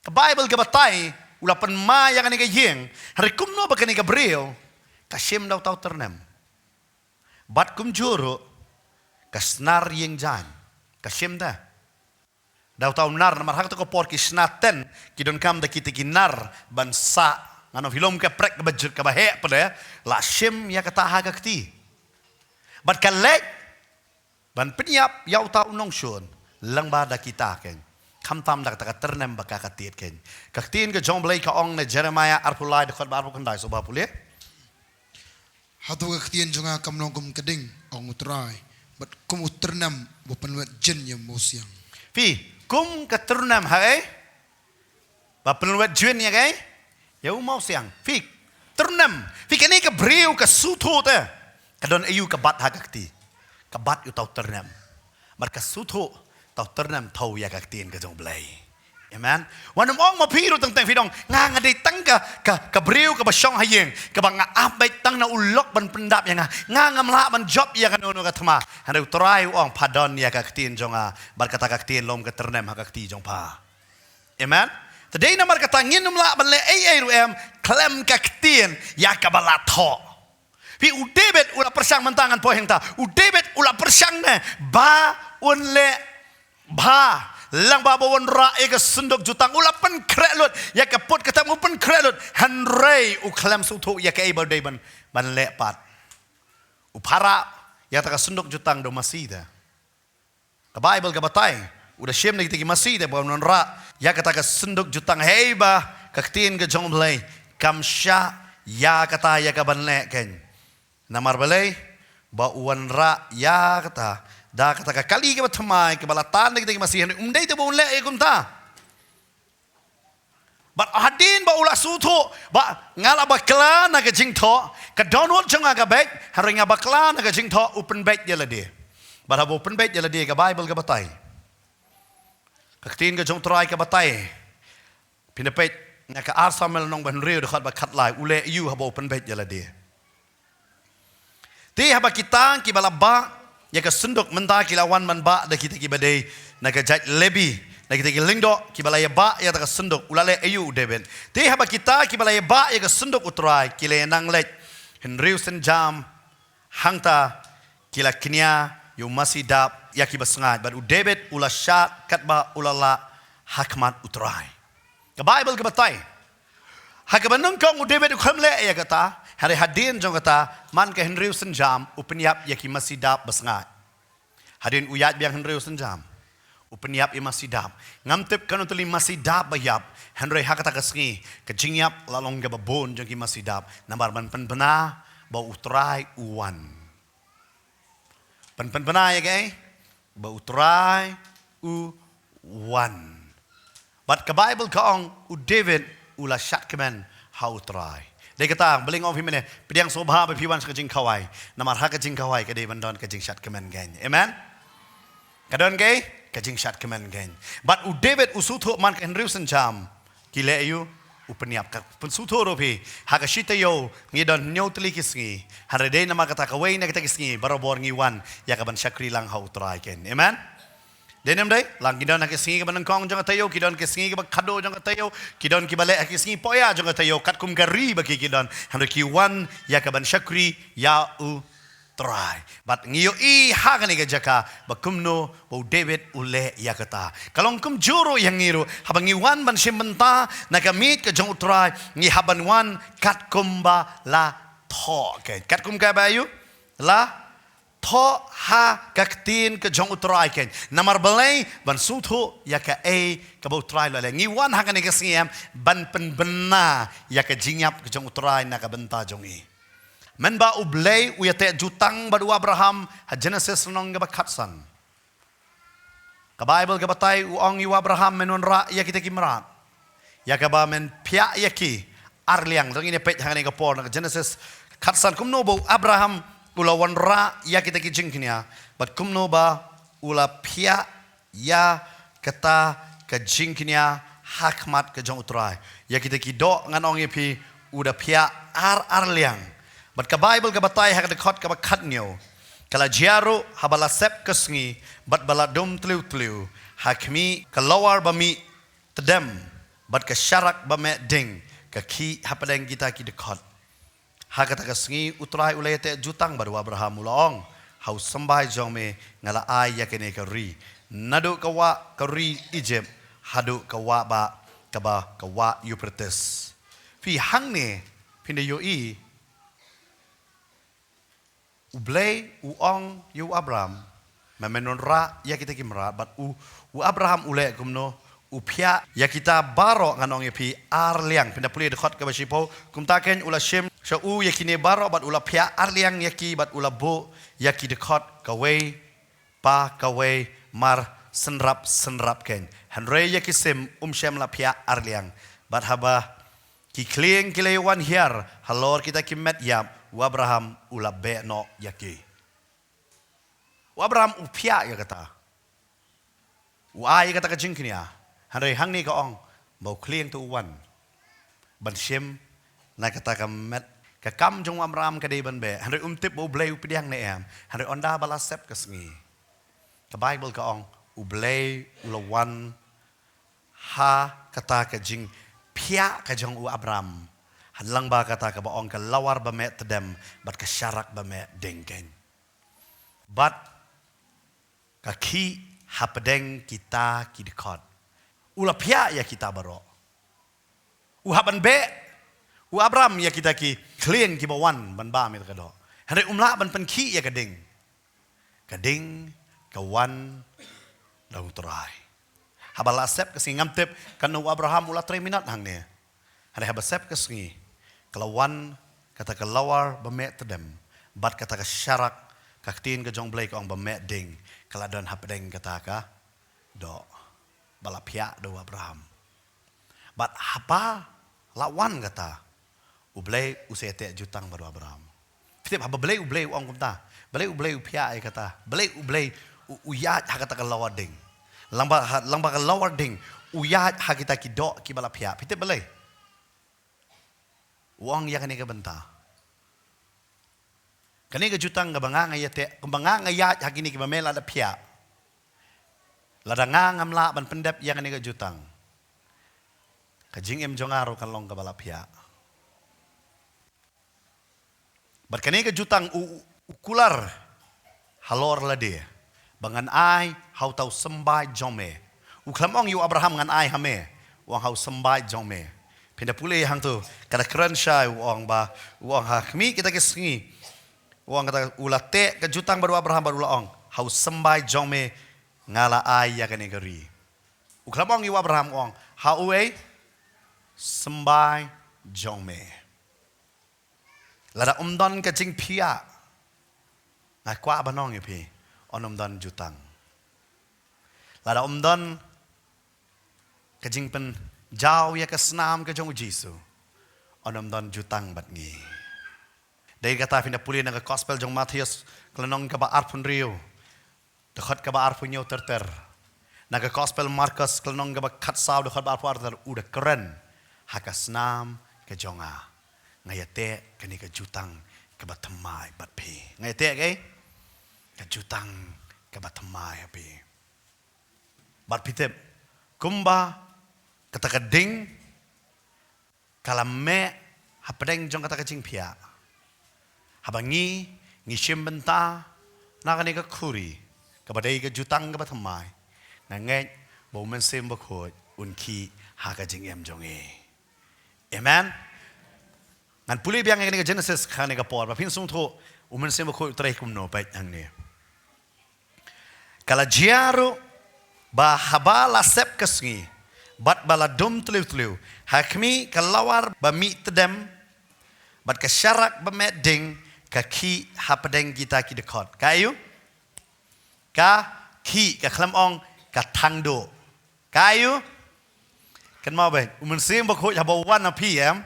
Ka Baibl ka batai u la pynmai ïa kane ka ïing, hynrei kumno ba kane ka briew ka shim da uta u tyrnem. Bad kumjuh ruh ka snar ïing jaiñ ka shim da. Da uta u nar, namar ha kato ka por ki shna ten, ki donkam da kita ki nar ban sah, ngan ong phi lum ka prek kaba jur kaba heh pdeng, la shim ïa kata ha ka kti. Bad ka leit ban pynïap ïa uta u nongshun lyngba da kita kein. Khamtam da kata ka tyrnem ba ka ka tied kein. Ka ktien ka jong U Blei ka ong na Jeremiah arphew lai dkhot ba arphew khyndai, sngewbha pule. Hato ka ktien jong nga kam long kum ka ding, ong U Trai, bad kum u tyrnem ba pynwet jin ïa u mawsiang. Phi, kum ka tyrnem ha ei? Ba pynwet jin ïa kaei? Ïa u mawsiang. Phi, tyrnem. Phi kane ka briew ka sngewthuh te. Ka don aïu ka bat ha ka kti. Ka bat ïa uta u tyrnem. Bad ka sngewthuh uta u tyrnem thew ïa ka ktien ka jong U Blei. Amen. Wat nym ong ma phi ruh teng teng phi dong. Nga nga dei tang ka, ka, ka briew kaba shong ha ïing. Kaba nga ap beit tang na u lok ban pyndap ïa nga. Nga ngam lah ban jop ïa kano kano ka thma. Hynrei U Trai u ong pha don ïa ka ktien jong nga. Bad kata ka ktien lum ka tyrnem ha ka kti jong pha. Amen. Te dei namar kata ngin ym lah ban leh ei ei ruh em. Khlem ka ktien ïa kaba la thoh. Phi u David u la pyrshang mynta ngan poi hangta. U David u la pyrshang ne ba un leh bha lyngba ba wanrah ïa ka synduk jutang. U la pynkhreh lut ïa ka put ka tem, u pynkhreh lut. Hynrei u khlem sngewthuh ïa kaei ba u dei ban, ban leh pat. U para ïa kata ka synduk jutang da u masi te. Ka Baibl ka batai u da shim na kita ki masi te ba un wanrah ïa kata ka synduk jutang, hei ba ka ktien ka jong U Blei kam shah ïa kata ïa ka ban leh kein. Namar balei? Ba u wanrah ïa kata da kata ka kali kaba thymmai kaba la tan da kita ki masi, hynrei um dei te ba un leh ïa kumta. Bad hadien ba u la sngewthuh ba nga la bakla na ka jingthoh, ka dohnud jong nga ka beit, hynrei nga bakla na ka jingthoh, u pynbeit ïa lade. Bad haba u pynbeit ïa lade ka Baibl ka batai, ka ktien ka jong U Trai ka batai. Phin da peit na ka ar Samuel lynnong ba hynriew dkhot ba khatlai, u leh aïu haba u pynbeit ïa lade? Te haba kita kiba la bah ïa ka synduk mynta ki la wan ban bah da kita kiba dei na ka jait Lebi, Na kita ki lyngdoh kiba la ïabah ïa kata ka synduk, u la leh aïu u David? Te haba kita kiba la ïabah ïa ka synduk U Trai ki la ïanang leit hynriew synjam, hangta ki la kñia ïa u masi dap ïa ki basngaid, bad u David u la shad katba u la lah ha khmat U Trai. Ka Baibl ka batai, ha kaba nyngkong u David u khlem leh ïa kata, hynrei hadien jong kata, man ka hynriew synjam, u pynïap ïa ki masi dap basngaid. Hadien u ïaid biang hynriew synjam, u pynïap ïa masi dap. Ngam tip katno tylli masi dap ba ïap, hynrei ha kata ka sngi ka jingïap la long kaba bun jong ki masi dap, namar ban pynbna ba U Trai u wan. Ban pynbna ïa kaei? Ba U Trai u wan. Bad ka Baibl ka ong u David u la shad kmen ha U Trai. Dei kata, ba lyngkot phi mynne, pdiang sngewbha ba phi wan sha ka jingkhawai. Namar ha ka jingkhawai ka dei ban don ka jingshad kmen kein. Amen? Ka don kaei? Ka jingshad kmen kein. Bad u David u sngewthuh man ka hynriew synjam, ki leh aïu? U pynïap. Ka pynsngewthuh ruh phi, ha ka shi taïew ngi don hynñiew tylli ki sngi. Hynrei dei namar kata kawei na kita ki sngi barabor ngi wan ïa ka ban shakri lang ha U Trai kein. Amen? Dei ne ym dei? Lah ngi don ha ki sngi kaba nyngkong jong ka taïew, ki don ki sngi kaba khadduh jong ka taïew, ki don kiba leh ha ki sngi poh ïa jong ka taïew, katkum ka ri ba ki ki don, hynrei ki wan ïa ka ban shakri ïa U Trai. Bad ngi ïohi ha kane ka jaka ba kumno ba u David u leh ïa kata. Ka long kumjuh ruh ïa ngi ruh, haba ngi wan ban shim bynta na ka miej ka jong U Trai, ngi hap ban wan katkum ba la thoh kein. Katkum kaba aïu? La thoh ha ka ktien ka jong U Trai kein. Namar balei? Ban sngewthuh ïa kaei kaba U Trai u la leh. Ngi wan ha kane ka sngi em ban pynbna ïa ka jingïap ka jong U Trai na ka bynta jong ngi. Mynba U Blei u ïateh jutang bad u Abraham ha Genesis lynnong kaba khatsan, ka Baibl ka batai, u ong ïa u Abraham, men wanrah ïa kita ki mrad, ïa kaba men phiah ïa ki ar liang. Dang ïa peit hangne ka por na ka Genesis khatsan, kumno ba u Abraham u la wanrah ïa kita ki jingkñia, bad kumno ba u la phiah ïa kata ka jingkñia ha khmat ka jong U Trai. Ïa kita ki doh ngan ong ïa phi, u da phiah ar ar liang. Bad ka Baibl ka batai ha ka dkhot kaba khathynñiew, ka la jia ruh haba la sep ka sngi bad ba la dum tliw tliw, ha khmih ka lawar ba mih tdem bad ka sharak ba meh ding ka khih hapdeng kita ki dkhot. Ha kata ka sngi U Trai u la ïateh jutang bad u Abraham, u la ong, ha u symbai jong me nga la ai ïa kane ka ri, naduh ka wah ka ri Egypt haduh ka wah bah kaba ka wah Euphrates. Phi, hangne phin da ïohi U Blei u ong ïa u Abraham, men wanrah ïa kita ki mrad, bad u, u Abraham u leh kumno? U phiah ïa kita baroh, ngan ong ïa phi, ar liang. Phin da pule dkhot kaba shiphew, kumta kein u la shim sha u ïa kine baroh bad u la phiah ar liang ïa ki bad u la buh ïa ki dkhot kawei pa kawei mar synrap synrap kein. Hynrei ïa ki sim um shym la phiah ar liang. Bad haba ki khlieng ki la ïa wan hiar halor kita ki met ïap, u Abraham u la beh noh ïa ki. U Abraham u phiah ïa kata. U ai ïa kata ka jingkñia. Hynrei hangne ka ong ba u khlieng te u wan ban shim na kata ka met. Ka kam jong u Abraham ka dei ban beh. Hynrei um tip ba U Blei u pdiang ne em. Hynrei ynda ba la sep ka sngi, ka Baibl ka ong U Blei u la wan ha kata ka jingphiah ka jong u Abraham. Hanlang ba kata kaba ong ka lawar ba meh tdem bad ka sharak ba meh ding kein. Bad ka khih hapdeng kita ki dkhot. U la phiah ïa kita baroh. U hap ban beh u Abraham ïa kita ki khlieng kiba wan ban bam ïa ka doh. Hynrei um lah ban pynkhih ïa ka ding. Ka ding ka wan da U Trai. Haba la sep ka sngi, ngam tip katno u Abraham u la trei minot hangne. Hynrei haba sep ka sngi, ka la wan kata ka lawar ba meh tdem bad kata ka sharak, ka ktien ka jong U Blei ka ong ba meh ding, ka la don hapdeng kata ka doh ba la phiah da u Abraham. Bad haba la wan kata, U Blei u sa ïateh jutang bad u Abraham. Phi tip, haba balei U Blei u ong kumta? Balei U Blei u phiah ïa kata? Balei U Blei u, u ïaid ha kata ka lawar ding? Lyngba ha, lyngba ka lawar ding u ïaid ha kita ki doh kiba la phiah. Phi tip balei? U ong ïa kane ka bynta. Kane ka jutang kaba nga nga ïateh, kaba nga nga ïaid ha kine kiba me la da phiah, Lada nga ngam lah ban pyndep ïa kane ka jutang, ka jingim jong nga ruh kan long kaba la phiah. Bad kane ka jutang u, u, u kular halor lade ba ngan ai ha uta u symbai jong me. U khlem ong ïa u Abraham ngan ai ha me, u ong ha u symbai jong me. Phin da pule hangto, ka da kren shai, u ong ba, u ong ha khmih kita ki sngi, u ong kata, u la teh ka jutang bad u Abraham bad u la ong, ha u symbai jong me nga la ai ïa kane ka ri. U khlem ong ïa u Abraham, u ong ha uei? Symbai jong me. Lada ym don ka jingphiah, nga kwah ban ong ïa phi, yn ym don jutang. Lada ym don ka jingpynjaw ïa ka snam ka jong u Jisu, yn ym don jutang bad ngi. Dei kata phin da pule na ka gospel jong Mathaios, ka lynnong kaba arphew hynriew, dkhot kaba arphew hynñiew ter ter. Na ka gospel Markos, ka lynnong kaba khatsaw, dkhot ba arphew ar ter, u da kren, ha ka snam ka jong nga, nga ïateh kane ka jutang kaba thymmai bad phi. Nga ïateh kaei? Ka jutang kaba thymmai ha phi. Bad phi tip, kumba kata ka ding ka la meh hapdeng jong kata ka jingphiah. Haba ngi, ngi shim bynta na kane ka khuri, kaba dei ka jutang kaba thymmai, nga ngeit ba u Mynsiem Bakhuid un khih ha ka jingim jong ngi. Amen. Ngan pule biang ïa kane ka Genesis, kane ka por ba phin sngewthuh, u Mynsiem Bakhuid u trei kumno, peit hangne. Ka la jia ruh ba haba la sep ka sngi bad ba la dum tliw tliw, ha khmih ka lawar ba mih tdem bad ka sharak ba meh ding ka khih hapdeng kita ki dkhot. Ka aïu? Ka khih, ka khlem ong ka thang duh. Ka aïu? Kynmaw beit, u Mynsiem Bakhuid haba u wan ha phi, em,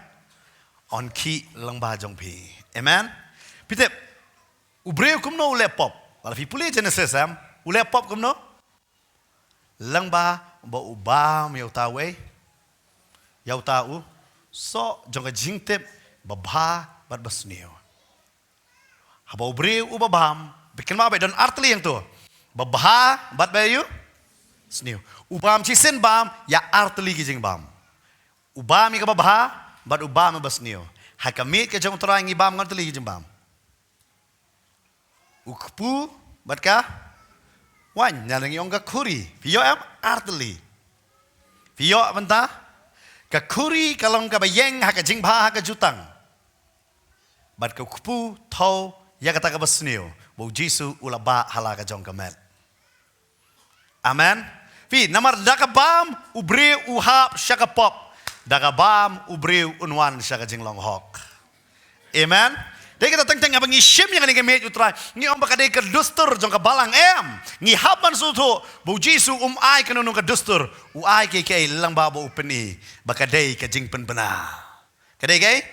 yn khih lyngba jong phi. Amen. Phi tip, u briew kumno u leh pop? Lada phi pule Genesis, em, u leh pop kumno? Lyngba ba u bam ïa uta uei? Ïa uta u soh jong ka jingtip babha bad basniew. Haba u briew u babam, phi kynmaw beit, don artylli hangto. Babha bad ba aïu? Sniew. U bam shisien bam ïa artylli ki jingbam. U bam ïa kaba bha bad u bam ïa kaba sniew. Ha ka miet ka jong u Trai ngi bam artylli ki jingbam. U kpu bad ka waiñ, na ngi ong ka khuri. Phi ïoh em? Artylli. Phi ïoh bynta? Ka khuri ka long kaba ïeng ha ka jingbha, ha ka jutang. Bad ka kpu thew ïa kata kaba sniew, ba u Jisu u la bah ha la ka jong ka met. Amen. Phi, namar da ka bam u briew u hap sha ka pop, da ka bam u briew un wan sha ka jinglong hok. Amen. Dei kata teng teng haba ngi shim ïa kane ka miej u Trai, ngi ong ba ka dei ka dustur jong ka balang, em? Ngi hap ban sngewthuh ba u Jisu um ai kano kano ka dustur, u ai kaei kaei lyngba ba u pyni ba ka dei ka jingpynbna. Ka dei kaei?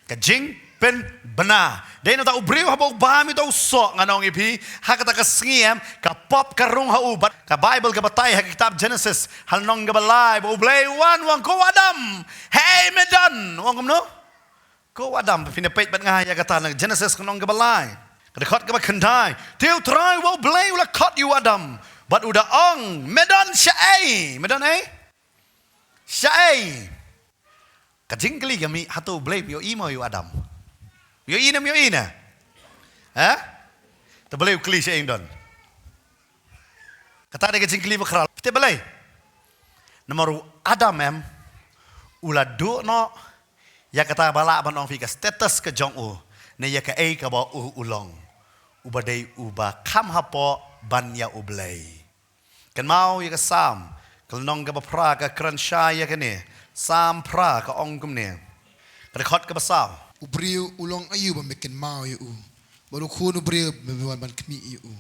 Ka jingpynbna. Dei na uta u briew haba u bam ïa uta u soh, ngan ong ïa phi, ha kata ka sngi, em, ka pop ka rung ha u, bad ka Baibl ka batai ha ka kitab Genesis, ha lynnong kaba lai, ba U Blei u wan u ong, "Ko Adam, hei me don." U ong kumno? "Ko Adam." Phin ïa peit bad nga ïa kata na Genesis ka lynnong kaba lai, ka dkhot kaba khyndai. Te U Trai uba U Blei u la khot ïa u Adam bad u da ong, "Me don shaei?" Me don ei? Shaei? Ka jingkylli ka mih, hato U Blei um ïohi mo ïa u Adam? Ïohi ne ym ïohi ne? Ha? Te balei u kylli shaei don? Kata dei ka jingkylli bakhraw. Te balei? Namar u Adam, em, u la duh noh ïa kata ba lah ban ong phi ka status ka jong u, ne ïa kaei kaba u u long. Uba dei uba kham hapoh ban ïa U Blei. Kynmaw ïa ka Salm, ka lynnong kaba phra ka kren shai ïa kane. Salm phra ka ong kumne, ka dkhot kaba saw. U briew u long aïu ba me kynmaw ïa u? Bad u khun u briew me wan ban khmih ïa u?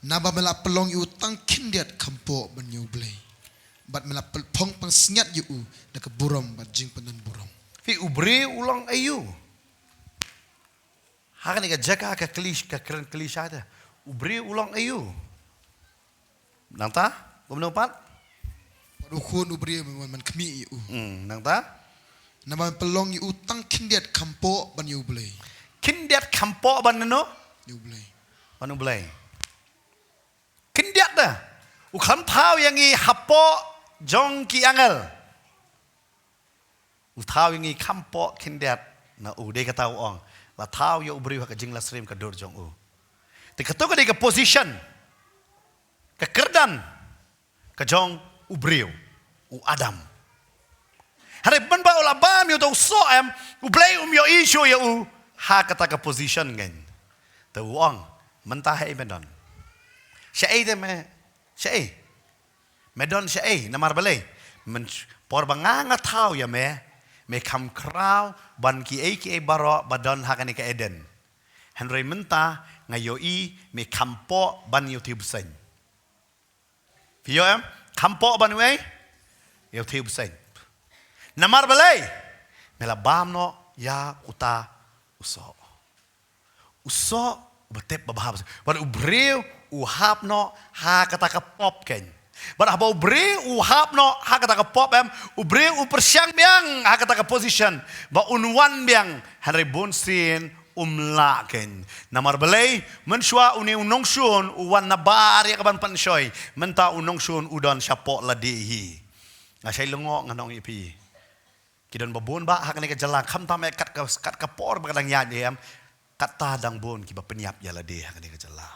Naba me la pynlong ïa u tang khyndiat kham poh ban ïa U Blei. Bad me la pynphong pansngiat ïa u da ka burom bad jingpyndonkam burom. Phi, u briew u long aïu? Ha kane ka jaka ka kylli, ka kren kylli shai te. U briew u long aïu? Nangta, kumno pat? Bad u khun u briew me wan ban khmih ïa u. Hmm, nangta? Naba me pynlong ïa u tang khyndiat kham poh ban ïa U Blei. Khyndiat kham poh ban nano? Ïa U Blei. Ban U Blei. Khyndiat da. U khlem thaw ïa ngi hapoh jong ki angel. U thaw ïa ngi kham poh khyndiat na u. Dei kata u ong, la thaw ïa u briew ha ka jinglasriem ka dur jong u. Te kato ka dei ka position, ka kyrdan ka jong u briew, u Adam. Hynrei ban ba u la bam ïa uto u soh em, U Blei um ïohi shuh ïa u ha kata ka position ngan. Te u ong, mynta haei me don? Shaei te me, shaei? Me don shaei? Namar balei? Mynta por ba nga nga thaw ïa me, me kham khraw ban kiei kiei baroh ba don ha kane ka Eden. Hynrei mynta nga ïohi me kham poh ban ïa uto u bseiñ. Phi ïoh em? Kham poh ban uei? Ïa uto u bseiñ. Namar balei? Me la bam noh ïa uta u soh. U soh uba tip ba bha. Bad u briew u hap noh ha kata ka pop kein. Bad haba u briew u hap noh ha kata ka pop em, u briew u pyrshang biang ha kata ka position ba un wan biang, hynrei bun sien um lah kein. Namar balei? Mynshuwa une u nongshun u wan na bar ïa ka ban pynshoi. Mynta u nongshun u don shapoh lade hi. Nga shai lyngngoh ngan ong ïa phi, ki don ba bun bha ha kane ka jylla, khamtam eh kat ka, kat ka por ba ka dang ïaid em, katta dang bun kiba pynïap ïa lade ha kane ka jylla.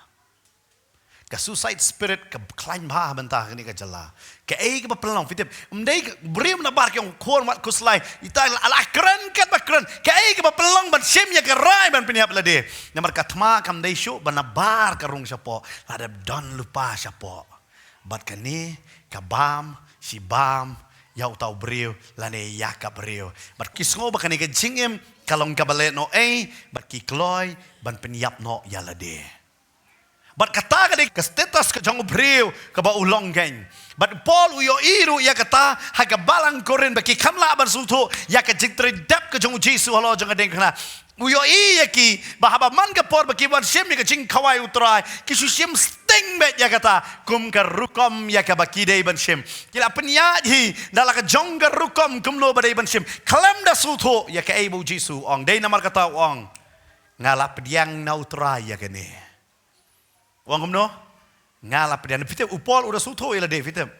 Ka suicide spirit ka khlaiñ bha ha bynta kane ka jylla. Kaei kaba pynlong, phi tip? Ym dei ka briew na bar ki ong khun wat khuslai. Ita la, la kren katba kren. Kaei kaba pynlong ban shim ïa ka rai ban pynïap lade? Namar ka thma kam dei shuh ba na bar ka rung shapoh, la dep don lypa shapoh. Bad kane ka bam shi bam ïa uta u briew lane ïa ka briew. Bad ki sngew ba kane ka jingim ka long kaba leh noh ei, bad ki kloi ban pynïap noh ïa lade. Bad kata ka dei ka status ka jong u briew kaba u long kein. Bad u Paul u ïohi ruh ïa kata ha ka balang Korinth ba ki kham lah ban sngewthuh ïa ka jingtrei dep ka jong u Jisu halor jong ka diengphna. U ïohi ïa ki ba haba man ka por ba ki wan shim ïa ka jingkhawai u Trai, ki shu shim sting beit ïa kata kum ka rukom ïa kaba ki dei ban shim. Ki la pynïaid hi da la ka jong ka rukom kumno ba dei ban shim, khlem da sngewthuh ïa kaei ba u Jisu u ong. Dei namar kata u ong, nga la pdiang na u Trai ïa kane. U ong kumno? Nga la pdiang. Phi tip, u Paul u da sngewthuh ïa lade, phi tip.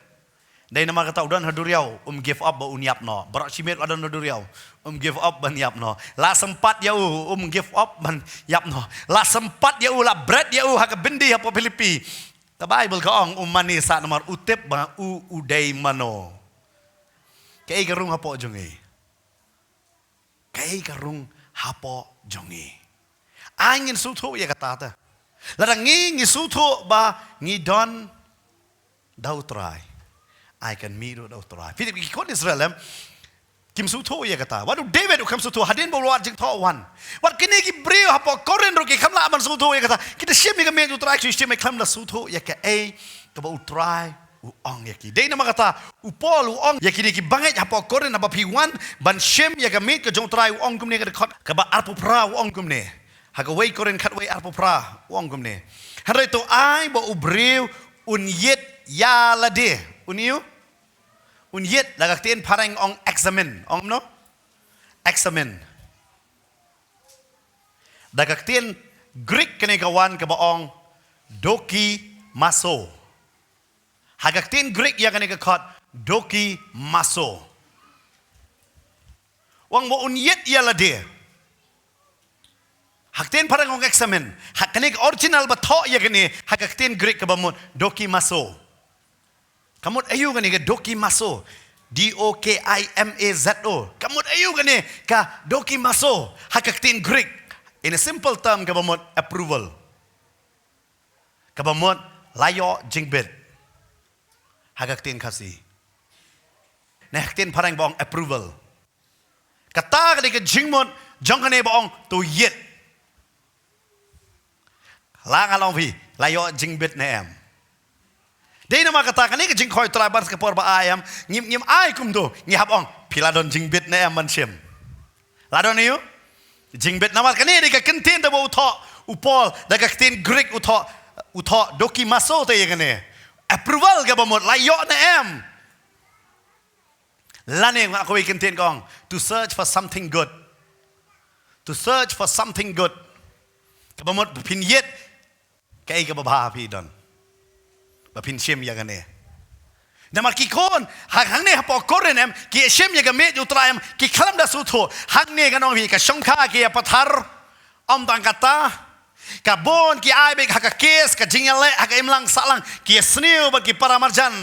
Dei namar kata u don ha duriaw, um give up ba un ïap noh. Baroh shi miet u la don ha duriaw, um give up ban ïap noh. La sympat ïa u, um give up ban ïap noh. La sympat ïa u, la bret ïa u ha ka byndi hapoh Philippi. Ka Baibl ka ong, um mane sah namar u tip ba u, u dei mano. Kaei ka rung hapoh jong ngi? Kaei ka rung hapoh jong ngi? Ai ngin sngewthuh ïa kata te. Lada ngi, ngi sngewthuh ba ngi don da u Trai, ai kan mih ruh da u Trai. Phi tip, ki khun Israel em, kim sngewthuh ïa kata. Wat u David u kham sngewthuh hadien ba u la wad jingthoh wan. Wat kine ki briew hapoh Korinth ruh ki kham lah ban sngewthuh ïa kata. Ki da shim ïa ka miej u Trai, ki shim ïa, khlem da sngewthuh ïa kaei kaba u Trai u ong ïa ki. Dei namar kata u Paul u ong ïa kine ki bangeit hapoh Korinth, haba phi wan ban shim ïa ka miej ka jong u Trai, u ong kumne, ka dkhot kaba arphew phra u ong kumne. Ha kawei Korinth khatwei arphew phra u ong kumne: Hynrei to ai ba u briew un ïit ïa lade. Un ïu? Un ïit. Da ka ktien phareng ong examine. Ong kumno? Examine. Da ka ktien Greek kane ka wan kaba ong dokimazo. Ha ka ktien Greek ïa kane ka khot, dokimazo. U ong ba un ïit ïa lade. Ha ka ktien phareng ong examine. Ha kane ka original ba thoh ïa kane, ha ka ktien Greek kaba mut dokimazo. Ka mut aïu kane ka dokimazo? D O K I M A Z O. Ka mut aïu kane ka dokimazo ha ka ktien Greek? In a simple term, kaba mut approval. Kaba mut la ïoh jingbit ha ka ktien Khasi. Ne ha ka ktien phareng ba ong approval. Kata ka dei ka jingmut jong kane ba ong to ïit. La nga long phi, la ïoh jingbit ne em? Dei namar kata kane ka jingkhot u Trai ban sa ka por ba ai em, ngim, ngim ai kumto, ngi hap ong phi la don jingbit ne em ban shim. La don aïu? Jingbit. Namar kane dei ka kyntien da ba u thoh u Paul, da ka ktien Greek u thoh, u thoh dokimazo te ïa kane. Approval kaba mut la ïoh ne em. Lane nga kawei kyntien ka ong, to search for something good. To search for something good. Kaba mut phin ïit kaei kaba bha phi don. Ba phin shim ïa kane. Namar ki khun, ha, hangne hapoh Korinth em, ki shim ïa ka miej u Trai em, ki khlem da sngewthuh, hangne ngan ong ïa phi ka shongkha ki ïa pathar, ym tang kata, ka bun ki ai beit ha ka case, ka jingïaleh, ha ka imlang sahlang, ki ïa sniew bad ki para marjan.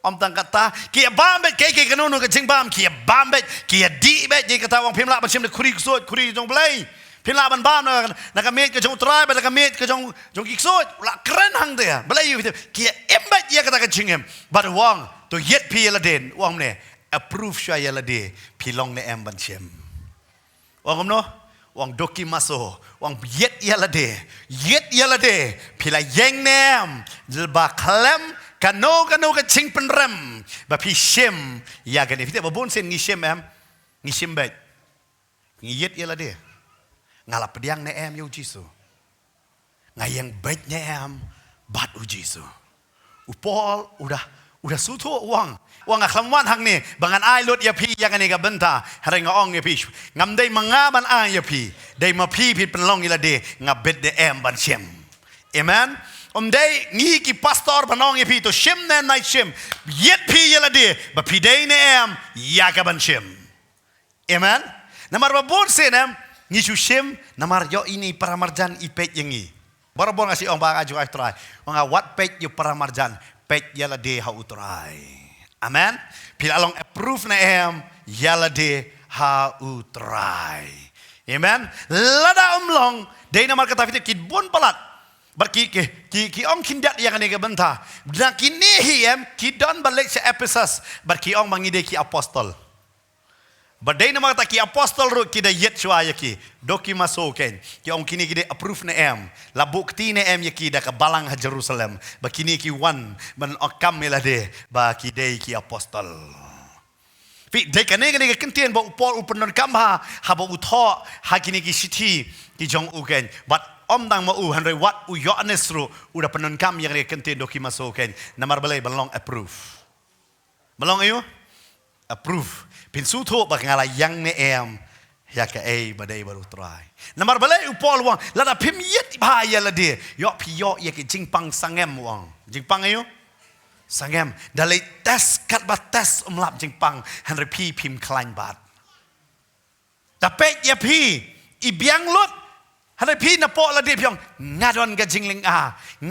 Ym tang kata, ki ïa bam beit kaei kaei kano kano ka jingbam, ki ïa bam beit, ki ïa dih beit, ïa kata u ong phim lah ban shim da khuri ksuid, khuri jong Blei. Phin lah ban bam na, na ka miej ka jong u Trai, bad na ka miej ka jong, jong ki ksuid, u la kren hangta. Balei ïa u, ki ïa im beit ïa kata ka jingim. Bad u ong, to ïit phi ïa lade, u ong ne, approve shuwa ïa lade, phi long ne em ban shim. U ong kumno, u ong dokimazo, u ong ïit ïa lade, ïit ïa lade, phi la ïeng ne em, ba khlem, kano kano ka jingpynrem, ba phi shim, ïa kane, phi tip ba bun sien ngi shim em, ngi shim beit. Ngi ïit ïa lade. Nga la pdiang ne em ïa u Jisu. Nga ïeng beit ne em bad u Jisu. U Paul u da, u da sngewthuh u ong. U ong nga khlem wan hangne ba ngan ai lut ïa phi ïa kane ka bynta. Hynrei nga ong ïa phi. Ngam dei ma nga ban ai ïa phi. Dei ma phi phi pynlong ïa lade nga beit ne em ban shim. Amen. Ym dei ngi ki pastor ban ong ïa phi to shim ne em nai shim. Ïit phi ïa lade ba phi dei ne em ïa ka ban shim. Amen. Namar ba bun sien em, ngi shu shim, namar ïoh ine i para marjan i peit ïa ngi. Barabor nga shu ong ba nga ju ai Trai. Ong nga wat peit ïa u para marjan, peit ïa lade ha u Trai. Amen. Phi la long approve ne em, ïa lade ha u Trai. Amen. Lada ym long, dei namar kata phi tip ki bun palat. Bad ki, ki, ki, ki ong khyndiat ïa kane ka bynta. Na kine hi em, ki don ba leit sha Ephesus. Bad ki ong ba ngi dei ki apostol. Ba dei namar kata ki apostol ruh ki da ïit shuwa ïa ki. Dokimazo kein. Ki ong kine ki dei approve ne em. La buh kti ne em ïa ki da ka balang ha Jerusalem. Ba kine ki wan ban ong kam ïa lade ba ki dei ki apostol. Phi dei kane kane ka kyntien ba u Paul u pyndonkam ha, haba u thoh ha kine ki shithi ki jong u kein. Bad ym tang ma u hynrei wat u Ïoannis ruh u da pyndonkam ïa kane ka kyntien dokimazo kein. Namar balei ban long approve. Ba long aïu? Approve. Phin sngewthuh ba nga la ïeng ne em ïa kaei ba dei bad u Trai. Namar balei u Paul u ong lada phim ïit bha ïa lade, ïoh phi ïoh ïa ki jingpang sangem u ong. Jingpang aïu? Sangem. Da leit test katba test ym lap jingpang hynrei phi phim khlaiñ bad. Da peit ïa phi, i biang lut. Hynrei phi napoh lade phi ong, nga don ka jinglynga,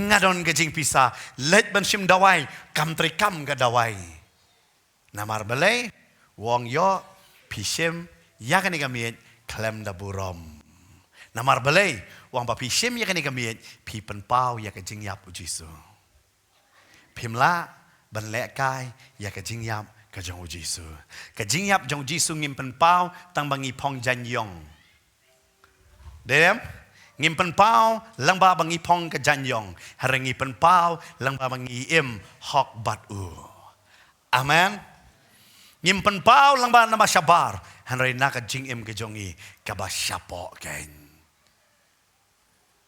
nga don ka jingpisa, leit ban shim dawai, kam treikam ka dawai. Namar balei, u ong ïoh, phi shim ïa kane ka miej khlem da burom. Namar balei, u ong ba phi shim ïa kane ka miej, phi pynpaw ïa ka jingïap u Jisu. Phim lah ban lehkai ïa ka jingïap ka jong u Jisu. Ka jingïap jong u Jisu ngim pynpaw tang ba ngi phong jaiñïong. Dei em? Ngim pynpaw lyngba ba ngi phong ka jaiñïong. Hynrei ngi pynpaw lyngba ba ngi im hok bad u. Amen. Ngim pynpaw lyngba namar shabar. Hynrei na ka jingim ka jong ngi kaba shapoh kein.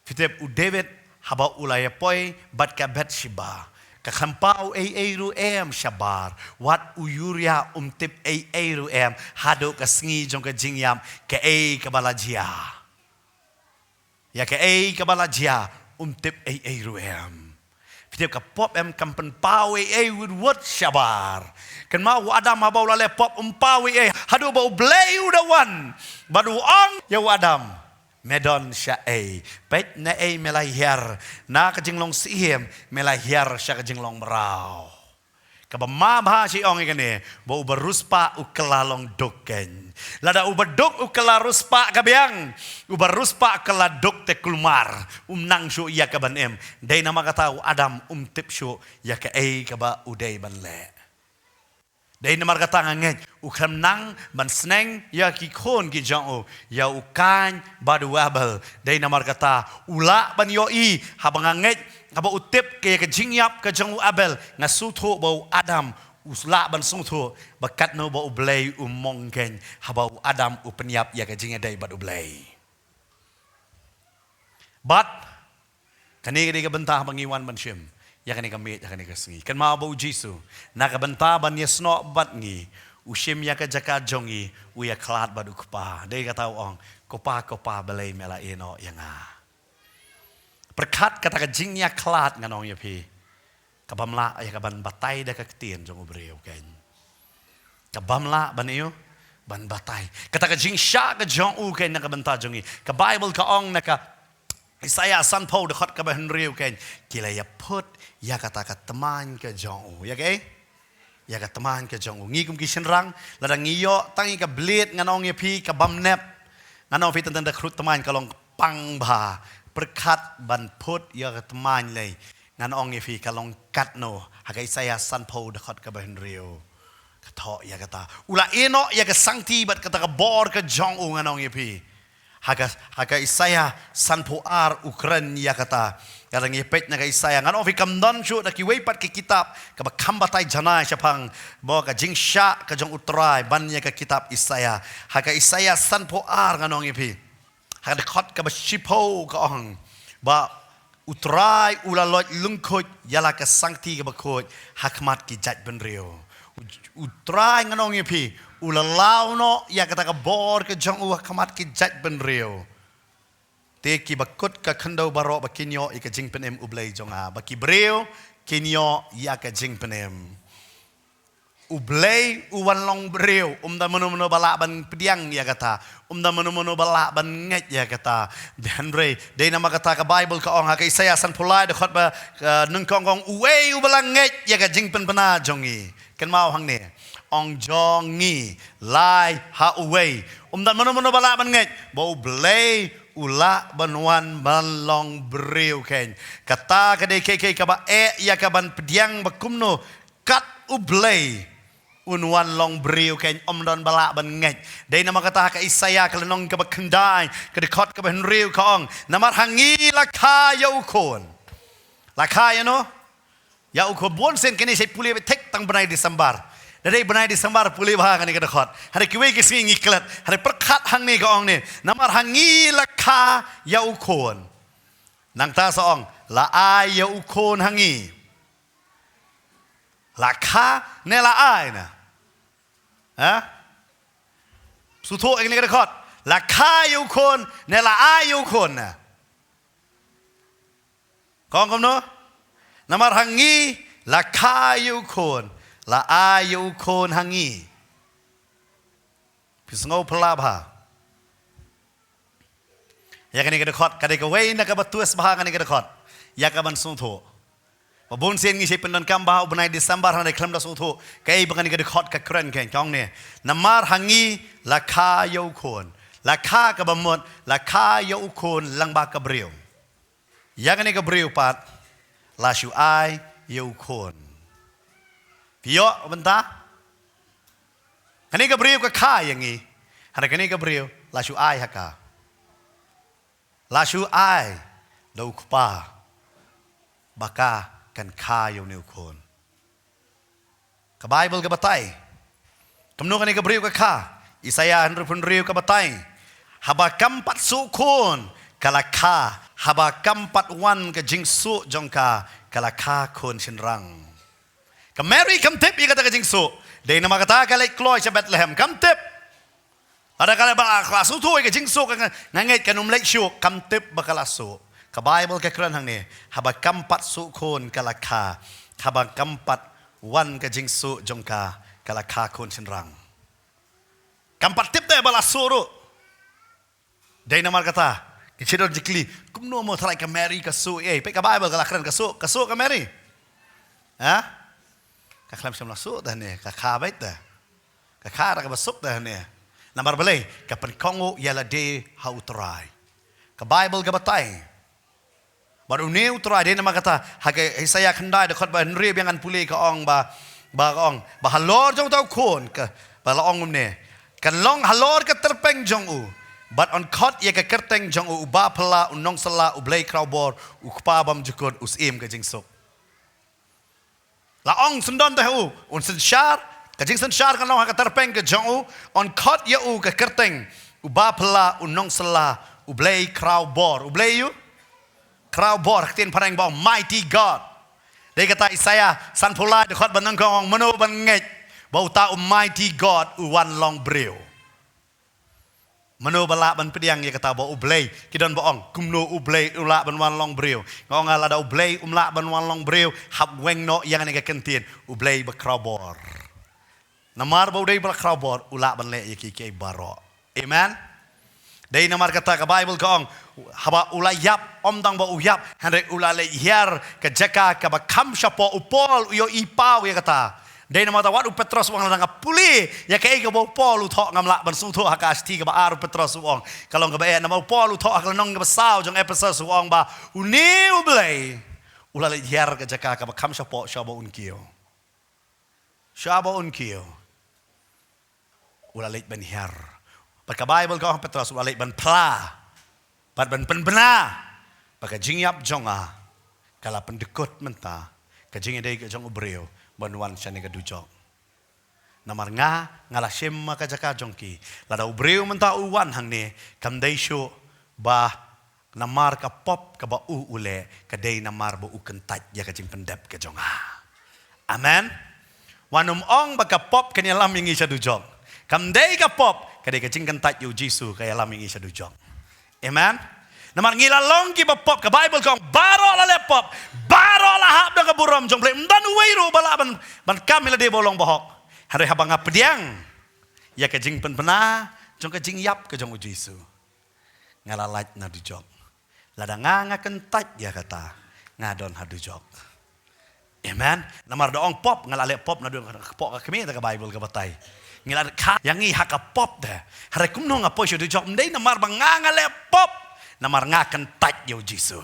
Phi tip u David haba u la ïa poi bad ka Bathsheba. Ka khlem paw ei ei ruh em shabar. Wat u Uriah um tip ei ei ruh em. Haduh ka sngi jong ka jingïap kaei kaba la jia. Ïa kaei kaba la jia um tip ei ei ruh em. Phi tip ka pop em kam pynpaw ei ei wut wut shabar. Kynmaw u Adam haba u la leh pop um paw ei ei. Haduh ba u Blei u da wan. Bad u ong ïa u Adam. Me don sha ei. Peit na ei me la hiar. Na ka jinglong syiem me la hiar sha ka jinglong mraw. Kaba ma bha shi ong ïa kane. Ba uba riewspah u kylla long duk kein. Lada uba duk u kylla riewspah ka biang. Uba riewspah u kylla duk te kulmar. Um nang shuh ïa ka ban im. Dei namar kata u Adam um tip shuh ïa kaei kaba u dei ban leh. Dei namar kata nga ngeit u khlem nang ban sneng ïa ki khun ki jong u, ïa u Kain bad u Abel. Dei namar kata u lah ban ïohi haba nga ngeit haba u tip ïa ka jingïap ka jong u Abel, nga sngewthuh ba u Adam u lah ban sngewthuh ba katno ba u Blei u mong kein haba u Adam u pynïap ïa ka jingïadei bad u Blei. Bad kane ka dei ka bynta ba ngi wan ban shim ïa kane ka miej ha kane ka sngi. Kynmaw ba u Jisu na ka bynta ban ïasnoh bad ngi u shim ïa ka jaka jong ngi, u ïakhlad bad u Kpa. Dei kata u ong, Kpa, Kpa, balei me la ïehnoh ïa nga? Pyrkhat kata ka jingïakhlad ngan ong ïa phi. Ka bym lah ïa ka ban batai da ka ktien jong u briew kein. Ka bym lah ban ïoh ban batai. Kata ka jingshah ka jong u kein na ka bynta jong ngi. Ka Baibl ka ong na ka Isaiah sanphew dkhot kaba hynriew kein, ki la ïa phut ïa kata ka tmaiñ ka jong u. Ïa kaei? Ïa ka tmaiñ ka jong u. Ngi kum ki shynrang, lada ngi ïoh tang ïa ka blade, ngan ong ïa phi, ka bym nep. Ngan ong phi, tang tang da khrud tmaiñ ka long pang bha. Pyrkhat ban phut ïa ka tmaiñ lei. Ngan ong ïa phi, ka long katno? Ha ka Isaiah sanphew dkhot kaba hynriew, ka thoh ïa kata. U la ïehnoh ïa ka sangti bad kata ka bor ka jong u, ngan ong ïa phi. Ha ka, ha ka Isaiah sanphew ar u kren ïa kata. Lada ngi peit na ka Isaiah, ngan ong ïa phi, kam don shuh da kiwei pat ki kitab kaba kham batai janai shaphang, mo, ka jingshah ka jong U Trai ban ïa ka kitab Isaiah. Ha ka Isaiah sanphew ar, ngan ong ïa phi, ha ka dkhot kaba shiphew ka ong ba U Trai u la lait lyngkhuid ïa la ka sangti kaba khuid ha khmat ki jaitbynriew. U, U Trai, ngan ong ïa phi, u la law noh ïa kata ka bor ka jong u ha khmat ki jaitbynriew. Te kiba kut ka khyndew baroh ba kin ïoh ïa ka jingpynim U Blei jong nga, ba ki briew kin ïoh ïa ka jingpynim. U Blei u wan long briew, um don mano mano ba lah ban pdiang ïa kata, um don mano mano ba lah ban ngeit ïa kata. Hynrei dei namar kata ka Baibl ka ong ha ka Isaiah sanphew lai dkhot ba, eh, nyngkong, ka ong, uei uba la ngeit ïa ka jingpynbna jong ngi? Kynmaw hangne, ong jong ngi, lai ha uwei. Um don mano mano ba lah ban ngeit ba U Blei u lah ban wan ban long briew kein. Kata ka dei kaei kaei kaba eh ïa ka ban pdiang ba kumno kat U Blei un wan long briew kein, um don ba lah ban ngeit. Dei namar kata ha ka Isaiah ka lynnong kaba khyndai, ka dkhot kaba hynriew ka ong, namar ha ngi la kha ïa u khun. La kha ïa no? Ïa u khun. Bun sien kine sa pule beit thik tang bnai December. Da dei bnai December pule bha kane ka dkhot. Hynrei kiwei ki sngi ngi klet. Hynrei pyrkhat hangne ka ong ne, namar ha ngi la kha ïa u khun. Nangta sa ong, la ai ïa u khun ha ngi. La kha ne la ai na? Ha? Sngewthuh ïa kane ka dkhot. La kha ïa u khun ne la ai ïa u khun na? Ka ong kumno? Namar ha ngi la kha ïa u khun, la ai ïa u khun ha ngi. Phi sngew phylla bha ïa kane ka dkhot? Ka dei kawei na kaba twist bha kane ka dkhot ïa ka ban sngewthuh. Ba bun sien ngi sa pyndonkam bha u bnai December hynrei khlem da sngewthuh kaei ba kane ka dkhot ka kren kein. Ka ong ne, namar ha ngi la kha ïa u khun. La kha kaba mut, la kha ïa u khun lyngba ka briew. Ïa kane ka briew pat la shu ai ïa u khun. Phi ïoh bynta? Kane ka briew ka kha ïa ngi. Hynrei kane ka briew la shu ai ha ka. La shu ai da u kpa ba ka kan kha ïa une u khun. Ka Baibl ka batai kumno kane ka briew ka kha. Isaiah hynriewphew hynriew ka batai, haba kam pat suh khun ka la kha, haba kam pat wan ka jingsuh jong ka, ka la kha khun shynrang. Ka Mary kam tip ïa kata ka jingsuh. Dei namar kata ka leit kloi sha Bethlehem, kam tip. Lada ka la ba, ah, ka la sngewthuh ïa ka jingsuh, ka nga, nga ngeit kan ym leit shuh, kam tip ba ka la suh. Ka Baibl ka kren hangne, haba kam pat suh khun ka la kha, haba kam pat wan ka jingsuh jong ka, ka la kha khun shynrang. Kam pat tip te ba la suh ruh. Dei namar kata ki shu don jingkylli, kumno mo tharai ka Mary ka suh ei? Peit ka Baibl ka la kren ka suh, ka suh ka Mary. Ha? Ka khlem shym la suh te hangne, ka kha beit te. Ka kha da kaba suk te hangne. Namar balei? Ka pynkohnguh ïa lade ha U Trai. Ka Baibl ka batai. Bad une U Trai, dei namar kata ha ka Isaiah khyndai dkhot ba hynriew ba ngan pule ka ong ba, ba ka ong ba halor jong uta u khun ka, ba la ong kumne, kan long halor ka tyrpeng jong u, bad yn khot ïa ka kyrteng jong u, u Baphylla, u Nongsylla, u Blei Khrawbor, u Kpa Bymjukut, u Syiem ka Jingsuk. La ong syndon te ha u, un synshar, ka jingsynshar kan long ha ka tyrpeng ka jong u, yn khot ïa u ka kyrteng, u Baphylla, u Nongsylla, u Blei Khrawbor, u Blei ïa u Khrawbor, ha ka ktien phareng ba ong Mighty God. Dei kata Isaiah sanphew lai dkhot ba nyngkong, ong mano ban ngeit ba uta u Mighty God u wan long briew. Mano ba lah ban pdiang ïa kata ba U Blei, ki don ba ong, kumno U Blei u lah ban wan long briew? Nga ong nga, lada U Blei um lah ban wan long briew, hap weng noh ïa kane ka kyntien, U Blei ba khraw bor. Namar ba u dei ba khraw bor, u lah ban leh ïa ki, ki baroh. Amen. Dei namar kata ka Baibl ka ong, haba u la ïap, ym tang ba u ïap, hynrei u la leit hiar ka jaka kaba kham shapoh. U Paul u ïohi paw ïa kata. Dei namar kata wat u Petros u ong, lada nga pule ïa kaei kaba u Paul u thoh, ngam lah ban sngewthuh. Ha ka shithi kaba ar u Petros u ong, ka long kaba eh, namar u Paul u thoh ha ka lynnong kaba saw jong Ephesus u ong ba une U Blei u la leit hiar ka jaka kaba kham shapoh sha ba un kiew. Sha ba un kiew. U la leit ban hiar. Bad ka Baibl ka ong, Petros, u la leit ban phla, bad ban pynbna ba ka jingïap jong nga ka la pyndykut mynta, ka jingïadei ka jong u briew ban wan shane ka dujok. Namar nga, nga la shim ha ka jaka jong ki. Lada u briew mynta u wan hangne, kam dei shuh ba namar ka pop kaba u u leh, ka dei namar ba u kyntait ïa ka jingpyndep ka jong nga. Amen. Wat nym ong ba ka pop kan ïalam ïa ngi sha dujok. Kam dei ka pop, ka dei ka jingkyntait ïa u Jisu ka ïalam ïa ngi sha dujok. Amen. Namar ngi la long kiba pop, ka Baibl ka ong baroh la leh pop, baroh la hap da ka burom jong U Blei. Ym don uwei ruh ba lah ban, ban kam ïa lade ba u long bahok. Hynrei haba nga pdiang ïa ka jingpynbna jong ka jingïap ka jong u Jisu, nga la lait na dujok. Lada nga, nga kyntait ïa kata, nga don ha dujok. Amen. Namar da ong pop, nga la leh pop naduh ka kpoh ka kmie, te ka Baibl ka batai. Ngi la kha ïa ngi ha ka pop te. Hynrei kumno nga poi sha dujok? Ym dei namar ba nga, nga leh pop, namar nga kyntait ïa u Jisu.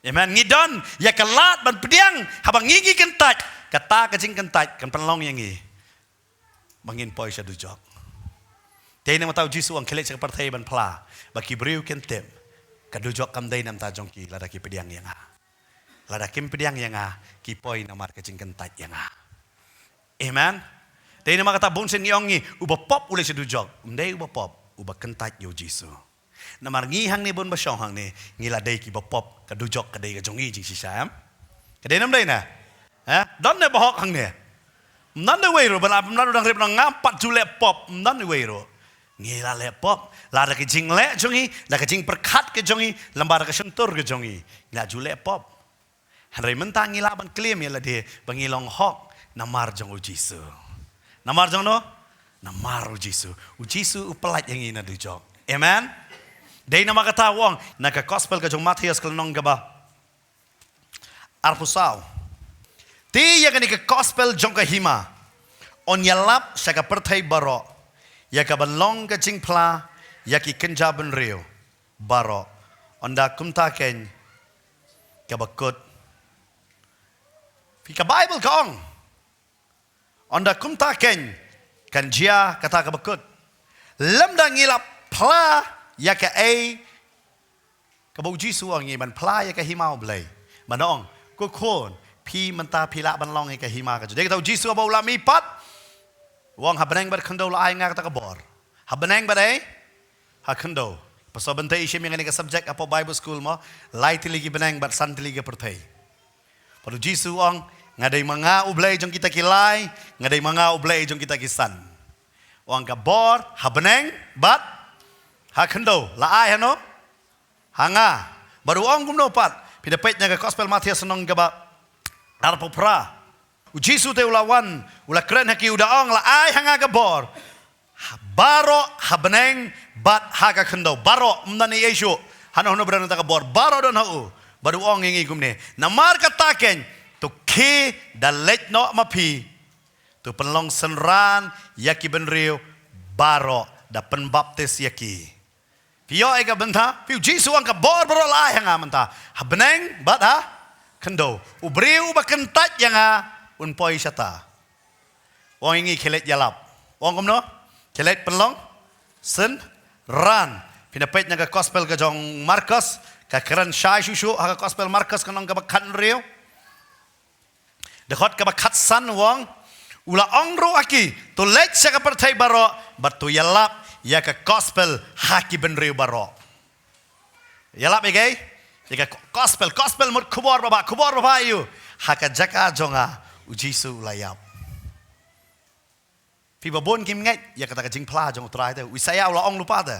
Amen. Ngi don ïa ka lad ban pdiang, haba ngi, ngi kyntait, kata ka jingkyntait kan pynlong ïa ngi ba ngin poi sha dujok. Te namar kata u Jisu u ong, khie leit sha ka pyrthei ban phla, ba ki briew kin tip ka dujok kam dei na bynta jong ki lada ki pdiang ïa nga. Lada kim pdiang ïa nga, ki poi namar ka jingkyntait ïa nga. Amen. Te namar kata bun sien ngi ong ngi, uba pop u leit sha dujok. Ym dei uba pop, uba kyntait ïa u Jisu. Namar ngi hangne, bun ba shong hangne, ngi la dei kiba pop, ka dujok ka dei ka jong ngi jingshisha, em? Ka dei ne ym dei ne? Eh? Don ne bahok hangne? Ym don uwei ruh, ba la, ym don u dang rit ba ong ngam pat ju leh pop, ym don uwei ruh. Ngi la leh pop, la da ka jingleh jong ngi, da ka jingpyrkhat ka jong ngi, lem bad da ka shyntur ka jong ngi, ngi la ju leh pop. Hynrei mynta ngi lah ban claim ïa lade ba ngi long hok namar jong u Jisu. Namar jong no? Namar u Jisu. U Jisu u pyllait ïa ngi na dujok. Amen. Dei namar kata u ong na ka gospel ka jong Mathaios ka lynnong kaba arphew saw. Te ïa kane ka gospel jong ka hima yn ïalap sha ka pyrthei baroh, ïa kaban long ka jingphla ïa ki kynja bynriew baroh. Ynda kumta keiñ kaba kut. Phi, ka Baibl ka ong, ynda kumta keiñ kan jia kata kaba kut. Lymda ngi la phla ïa kaei kaba u Jisu u ong ngi ban phla ïa ka hima U Blei. Ban ong, ko khun, phi mynta phi lah ban long ïa ka hima ka jong. Dei kata u Jisu haba u la mihpat, u ong, ha bneng bad khyndew la ai nga kata ka bor. Ha bneng bad ei? Ha khyndew. Pastor Bynta i shim ïa kane ka subject hapoh Bible School mo, lai tylli ki bneng bad san tylli ki pyrthei. Bad u Jisu u ong, nga dei ma nga U Blei jong kita ki lai, nga dei ma nga U Blei jong kita ki san. U ong ka bor ha bneng bad ha khyndew la ai hano? Ha nga. Bad u ong kumno pat? Phi da peit na ka gospel Mathaios lynnong kaba arphew phra. U Jisu te u la wan, u la kren ha ki, u da ong, la ai ha nga ka bor baroh ha bneng bad ha ka khyndew. Baroh, ym don ei ei shuh. Hano hano ba don kata ka bor, baroh don ha u. Bad u ong ïa ngi kumne, namar kata keiñ, to khie da leit noh ma phi, to pynlong synran ïa ki bynriew baroh, da pynbaptis ïa ki. Phi ïoh ei ka bynta? Phi, u Jisu u ong ka bor baroh la ai ha nga mynta, ha bneng bad ha khyndew. U briew uba kyntait ïa nga un poi shata. U ong ïa ngi khie leit ïalap. U ong kumno? Khie leit pynlong synran. Phi na peit na ka gospel ka jong Markos, ka kren shai shuh shuh ha ka gospel Markos ka lynnong kaba khathynriew. Dkhot kaba khatsan u ong, u la ong ruh ha ki, to leit sha ka pyrthei baroh bad to ïalap ïa ka gospel ha ki bynriew baroh. Ïalap ïa kaei? Ïa ka gospel, gospel mut khubor babha, khubor babha ïa u. Ha ka jaka jong nga u Jisu u la ïap. Phi, ba bun kim ngeit ïa kata ka jingphla jong u Trai te. U Isaïah u la ong lypa te.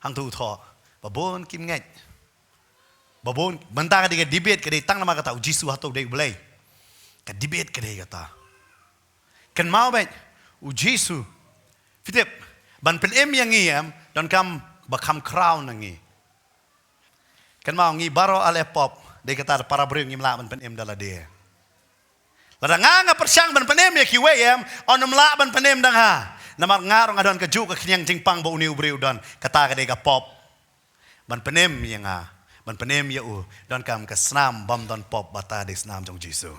Hangtu u thoh, ba bun kim ngeit. Ba bun, mynta ka dei ka debate ka dei tang namar kata u Jisu hato dei u Blei. Ka debate ka dei kata. Kynmaw beit, u Jisu. Phi tip, ban pynim ïa ngi em, donkam ba kham khraw na ngi. Kynmaw ngi baroh ale pop, dei kata para briew ngim lah ban pynim da lade. Lada nga nga pyrshang ban pynim ïa kiwei em, ym lah ban pynim dang ha. Namar nga ruh nga don kajuh ka khñiang jingpang ba une u briew u don, kata ka dei ka pop. Ban pynim ïa nga, ban pynim ïa u, donkam ka snam bym don pop bad ka dei snam jong u Jisu.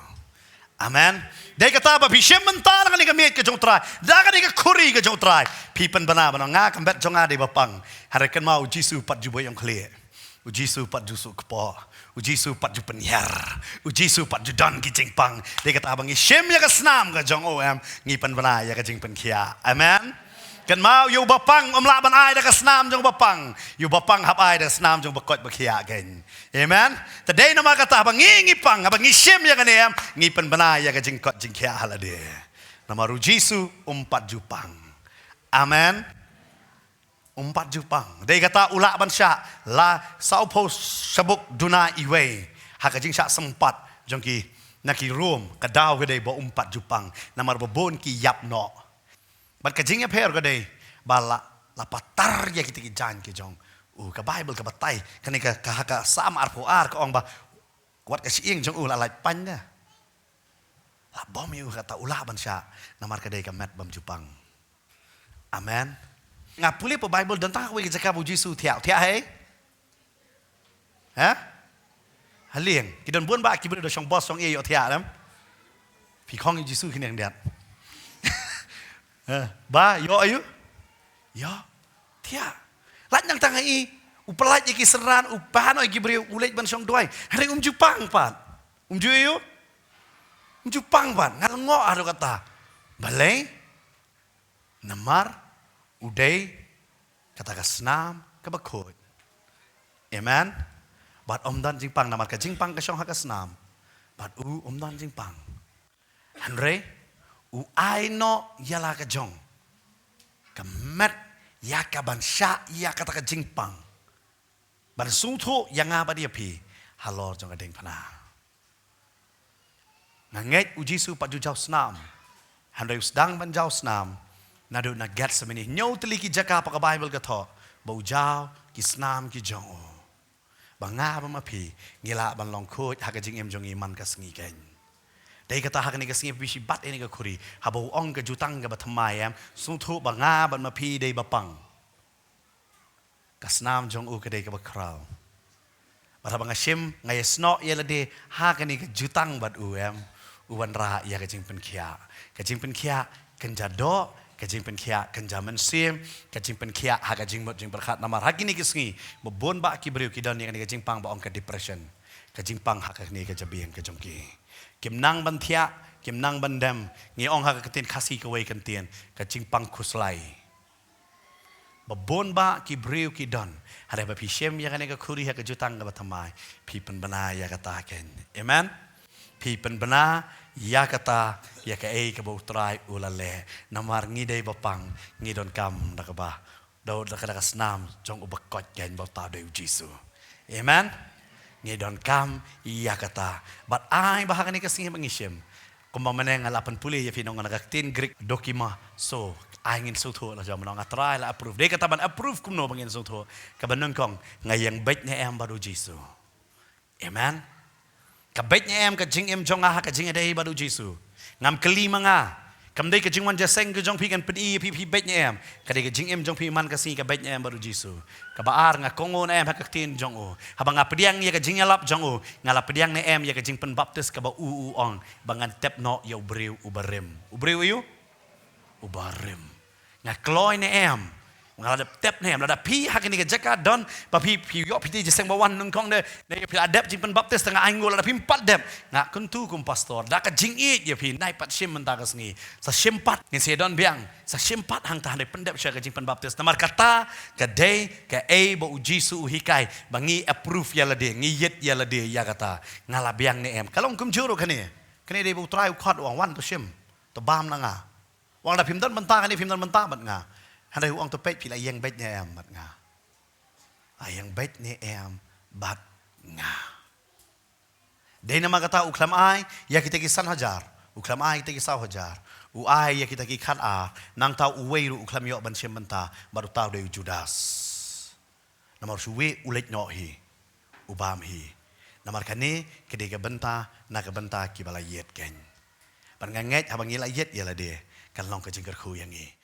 Amen. Dei kata ba phi shim mynta na kane ka miej ka jong u Trai, da kane ka khuri ka jong u Trai, phi pynbna ba nga kam bit jong nga dei ba pang. Hynrei kynmaw u Jisu pat ju buaid ïong khlieh. U Jisu pat ju suk kpoh. U Jisu pat ju pynhiar. U Jisu pat ju don ki jingpang. Dei kata ba ngi shim ïa ka snam ka jong u em, ngi pynbna ïa ka jingpynkhiah. Amen. Kynmaw ïa u ba pang ym lah ban ai da ka snam jong u ba pang. Ïa u ba pang hap ai da ka snam jong u ba koit ba khiah kein. Amen. Te dei namar kata ba ngi ngi pang, ba ngi shim ïa kane em, ngi pynbna ïa ka jingkoit jingkhiah ha lade. Namar u Jisu um pat ju pang. Amen. Um pat ju pang. Dei kata u lah ban shah la sawphew shabuk duna iwei. Ha ka jingshah sympat jong ki na ki Rom, ka daw ka dei ba um pat ju pang. Namar ba bun ki ïap noh. Bad ka jingïapher ka dei ba la, la patar ïa kita ki jaiñ ki jong u. Ka Baibl ka batai, kane ka, ka ha ka Salm arphew ar ka ong ba wat ka shyieng jong u la lait pain da. La bom ïa u, kata u lah ban shah namar ka dei ka met bym ju pang. Amen. Nga pule pa Baibl don tang kawei ka jaka ba u Jisu u thiah, u thiah hei? Ha? Ha lieng. Ki don bun ba ki briew da shong bos shong ïa u thiah lem. Phi khong ïa u Jisu kine khyndiat. Ha, ba ïoh aïu? Ïoh thiah. Lait nangta ha i, u pyllait ïa ki synran, u pan ïa ki briew, u leit ban shong duwai. Hynrei um ju pang pat. Um ju ïoh? Um ju pang pat. Nga lyngngoh haduh katta. Balei? Namar u dei kata ka snam kaba khuid. Amen. Bad um don jingpang, namar ka jingpang ka shong ha ka snam. Bad u um don jingpang. Hynrei u ai noh ïa la ka jong ka met ïa ka ban shah ïa kata ka jingpang, ban sngewthuh ïa nga bad ïa phi halor jong ka diengphna. Nga ngeit u Jisu pat ju jaw snam. Hynrei u sdang ban jaw snam naduh na Gethsemane. Hynñiew tylli ki jaka pat ka Baibl ka thoh ba u jaw ki snam ki jong u, ba nga bad ma phi ngi lah ban long khuid ha ka jingim jong ngi man ka sngi keiñ. Dei kata ha kane ka sngi phi shi bat ïa kane ka khuri, haba u ong ka jutang kaba thymmai, em, sngewthuh ba nga bad ma phi dei ba pang. Ka snam jong u ka dei kaba khraw. Bad haba nga shim, nga ïasnoh ïa lade ha kane ka jutang bad u, em, u wanrah ïa ka jingpynkhiah. Ka jingpynkhiah kan ja doh, ka jingpynkhiah kan ja mynsiem, ka jingpynkhiah ha ka jingmut jingpyrkhat. Namar ha kine ki sngi ba bun bah ki briew ki don ïa kane ka jingpang ba ong ka depression. Ka jingpang ha kane ka jabieng ka jong ki. Kim nang ban thiah, kim nang ban dem. Ngi ong ha ka ktien Khasi kawei ka ktien, ka jingpang khuslai. Ba bun bah ki briew ki don. Hynrei ba phi shim ïa kane ka khuri ha ka jutang kaba thymmai, phi pynbna ïa kata keiñ. Amen. Phi pynbna ïa kata, ïa kaei kaba u Trai u la leh. Namar ngi dei ba pang, ngi donkam da kaba, da, da ka, da ka snam jong u ba koit keiñ, ba uta u dei u Jisu. Amen. Ngi donkam ïa kata. Bad ai ba ha kane ka sngi ba ngi shim, kumba mynne nga la pynpule ïa phi, nong na ka ktien Greek dokima so, ai ngin sngewthuh la jong, nong nga trai la approve. Dei kata ban approve kumno ba ngin sngewthuh? Kaba nyngkong, nga ïeng beit ne em bad u Jisu? Amen. Ka beit ne em ka jingim jong nga ha ka jingïadei bad u Jisu? Ngam kylli ma nga. Kam dei ka jingwan jingïaseng ka jong phi kan pyni ïa phi, phi beit ne em. Ka dei ka jingim jong phi man ka sngi, ka beit ne em bad u Jisu? Kaba ar, nga kohnguh ne em ha ka ktien jong u? Haba nga pdiang ïa ka jingïalap jong u, nga la pdiang ne em ïa ka jingpynbaptis kaba u u ong ba ngan tep noh ïa u briew uba rim? U briew aïu? Uba rim. Nga kloi ne em? Nga la dep tep ne em? Lada phi ha kane ka jaka don ba phi, phi ïoh phi dei jingïaseng ba wan nyngkong de, ne phi la dep jingpynbaptis, te nga ainguh lada phim pat dep, nga kyntu kum pastor, da ka jingïeit ïa phi, nai pat shim mynta ka sngi. Sa shim pat, ngin sa don biang. Sa shim pat hangta, hynrei pyndep sha ka jingpynbaptis. Namar kata ka dei kaei ba u Jisu u hikai, ba ngi approve ïa lade, ngi ïit ïa lade ïa kata. Nga la biang ne em? Ka long kumjuh ruh kane. Kane dei ba u Trai u khot, u ong, wan to shim, to bam na nga. U ong, lada phim don bynta kane, phim don bynta bad nga. Hynrei u ong, to peit phi la ïeng beit ne em bad nga. Ai ïeng beit ne em bad nga? Dei namar kata u khlem ai ïa kita ki san hajar, u khlem ai kita ki saw hajar, u ai ïa kita ki khat ar, nangta uwei ruh u khlem ïoh ban shim bynta, bad uta u dei u Judas. Namar shuh u leit noh hi, u bam hi. Namar kane ka dei ka bynta na ka bynta kiba la ïit keiñ. Bad nga ngeit haba ngi la ïit ïa lade, kan long ka jingkyrkhu ïa ngi.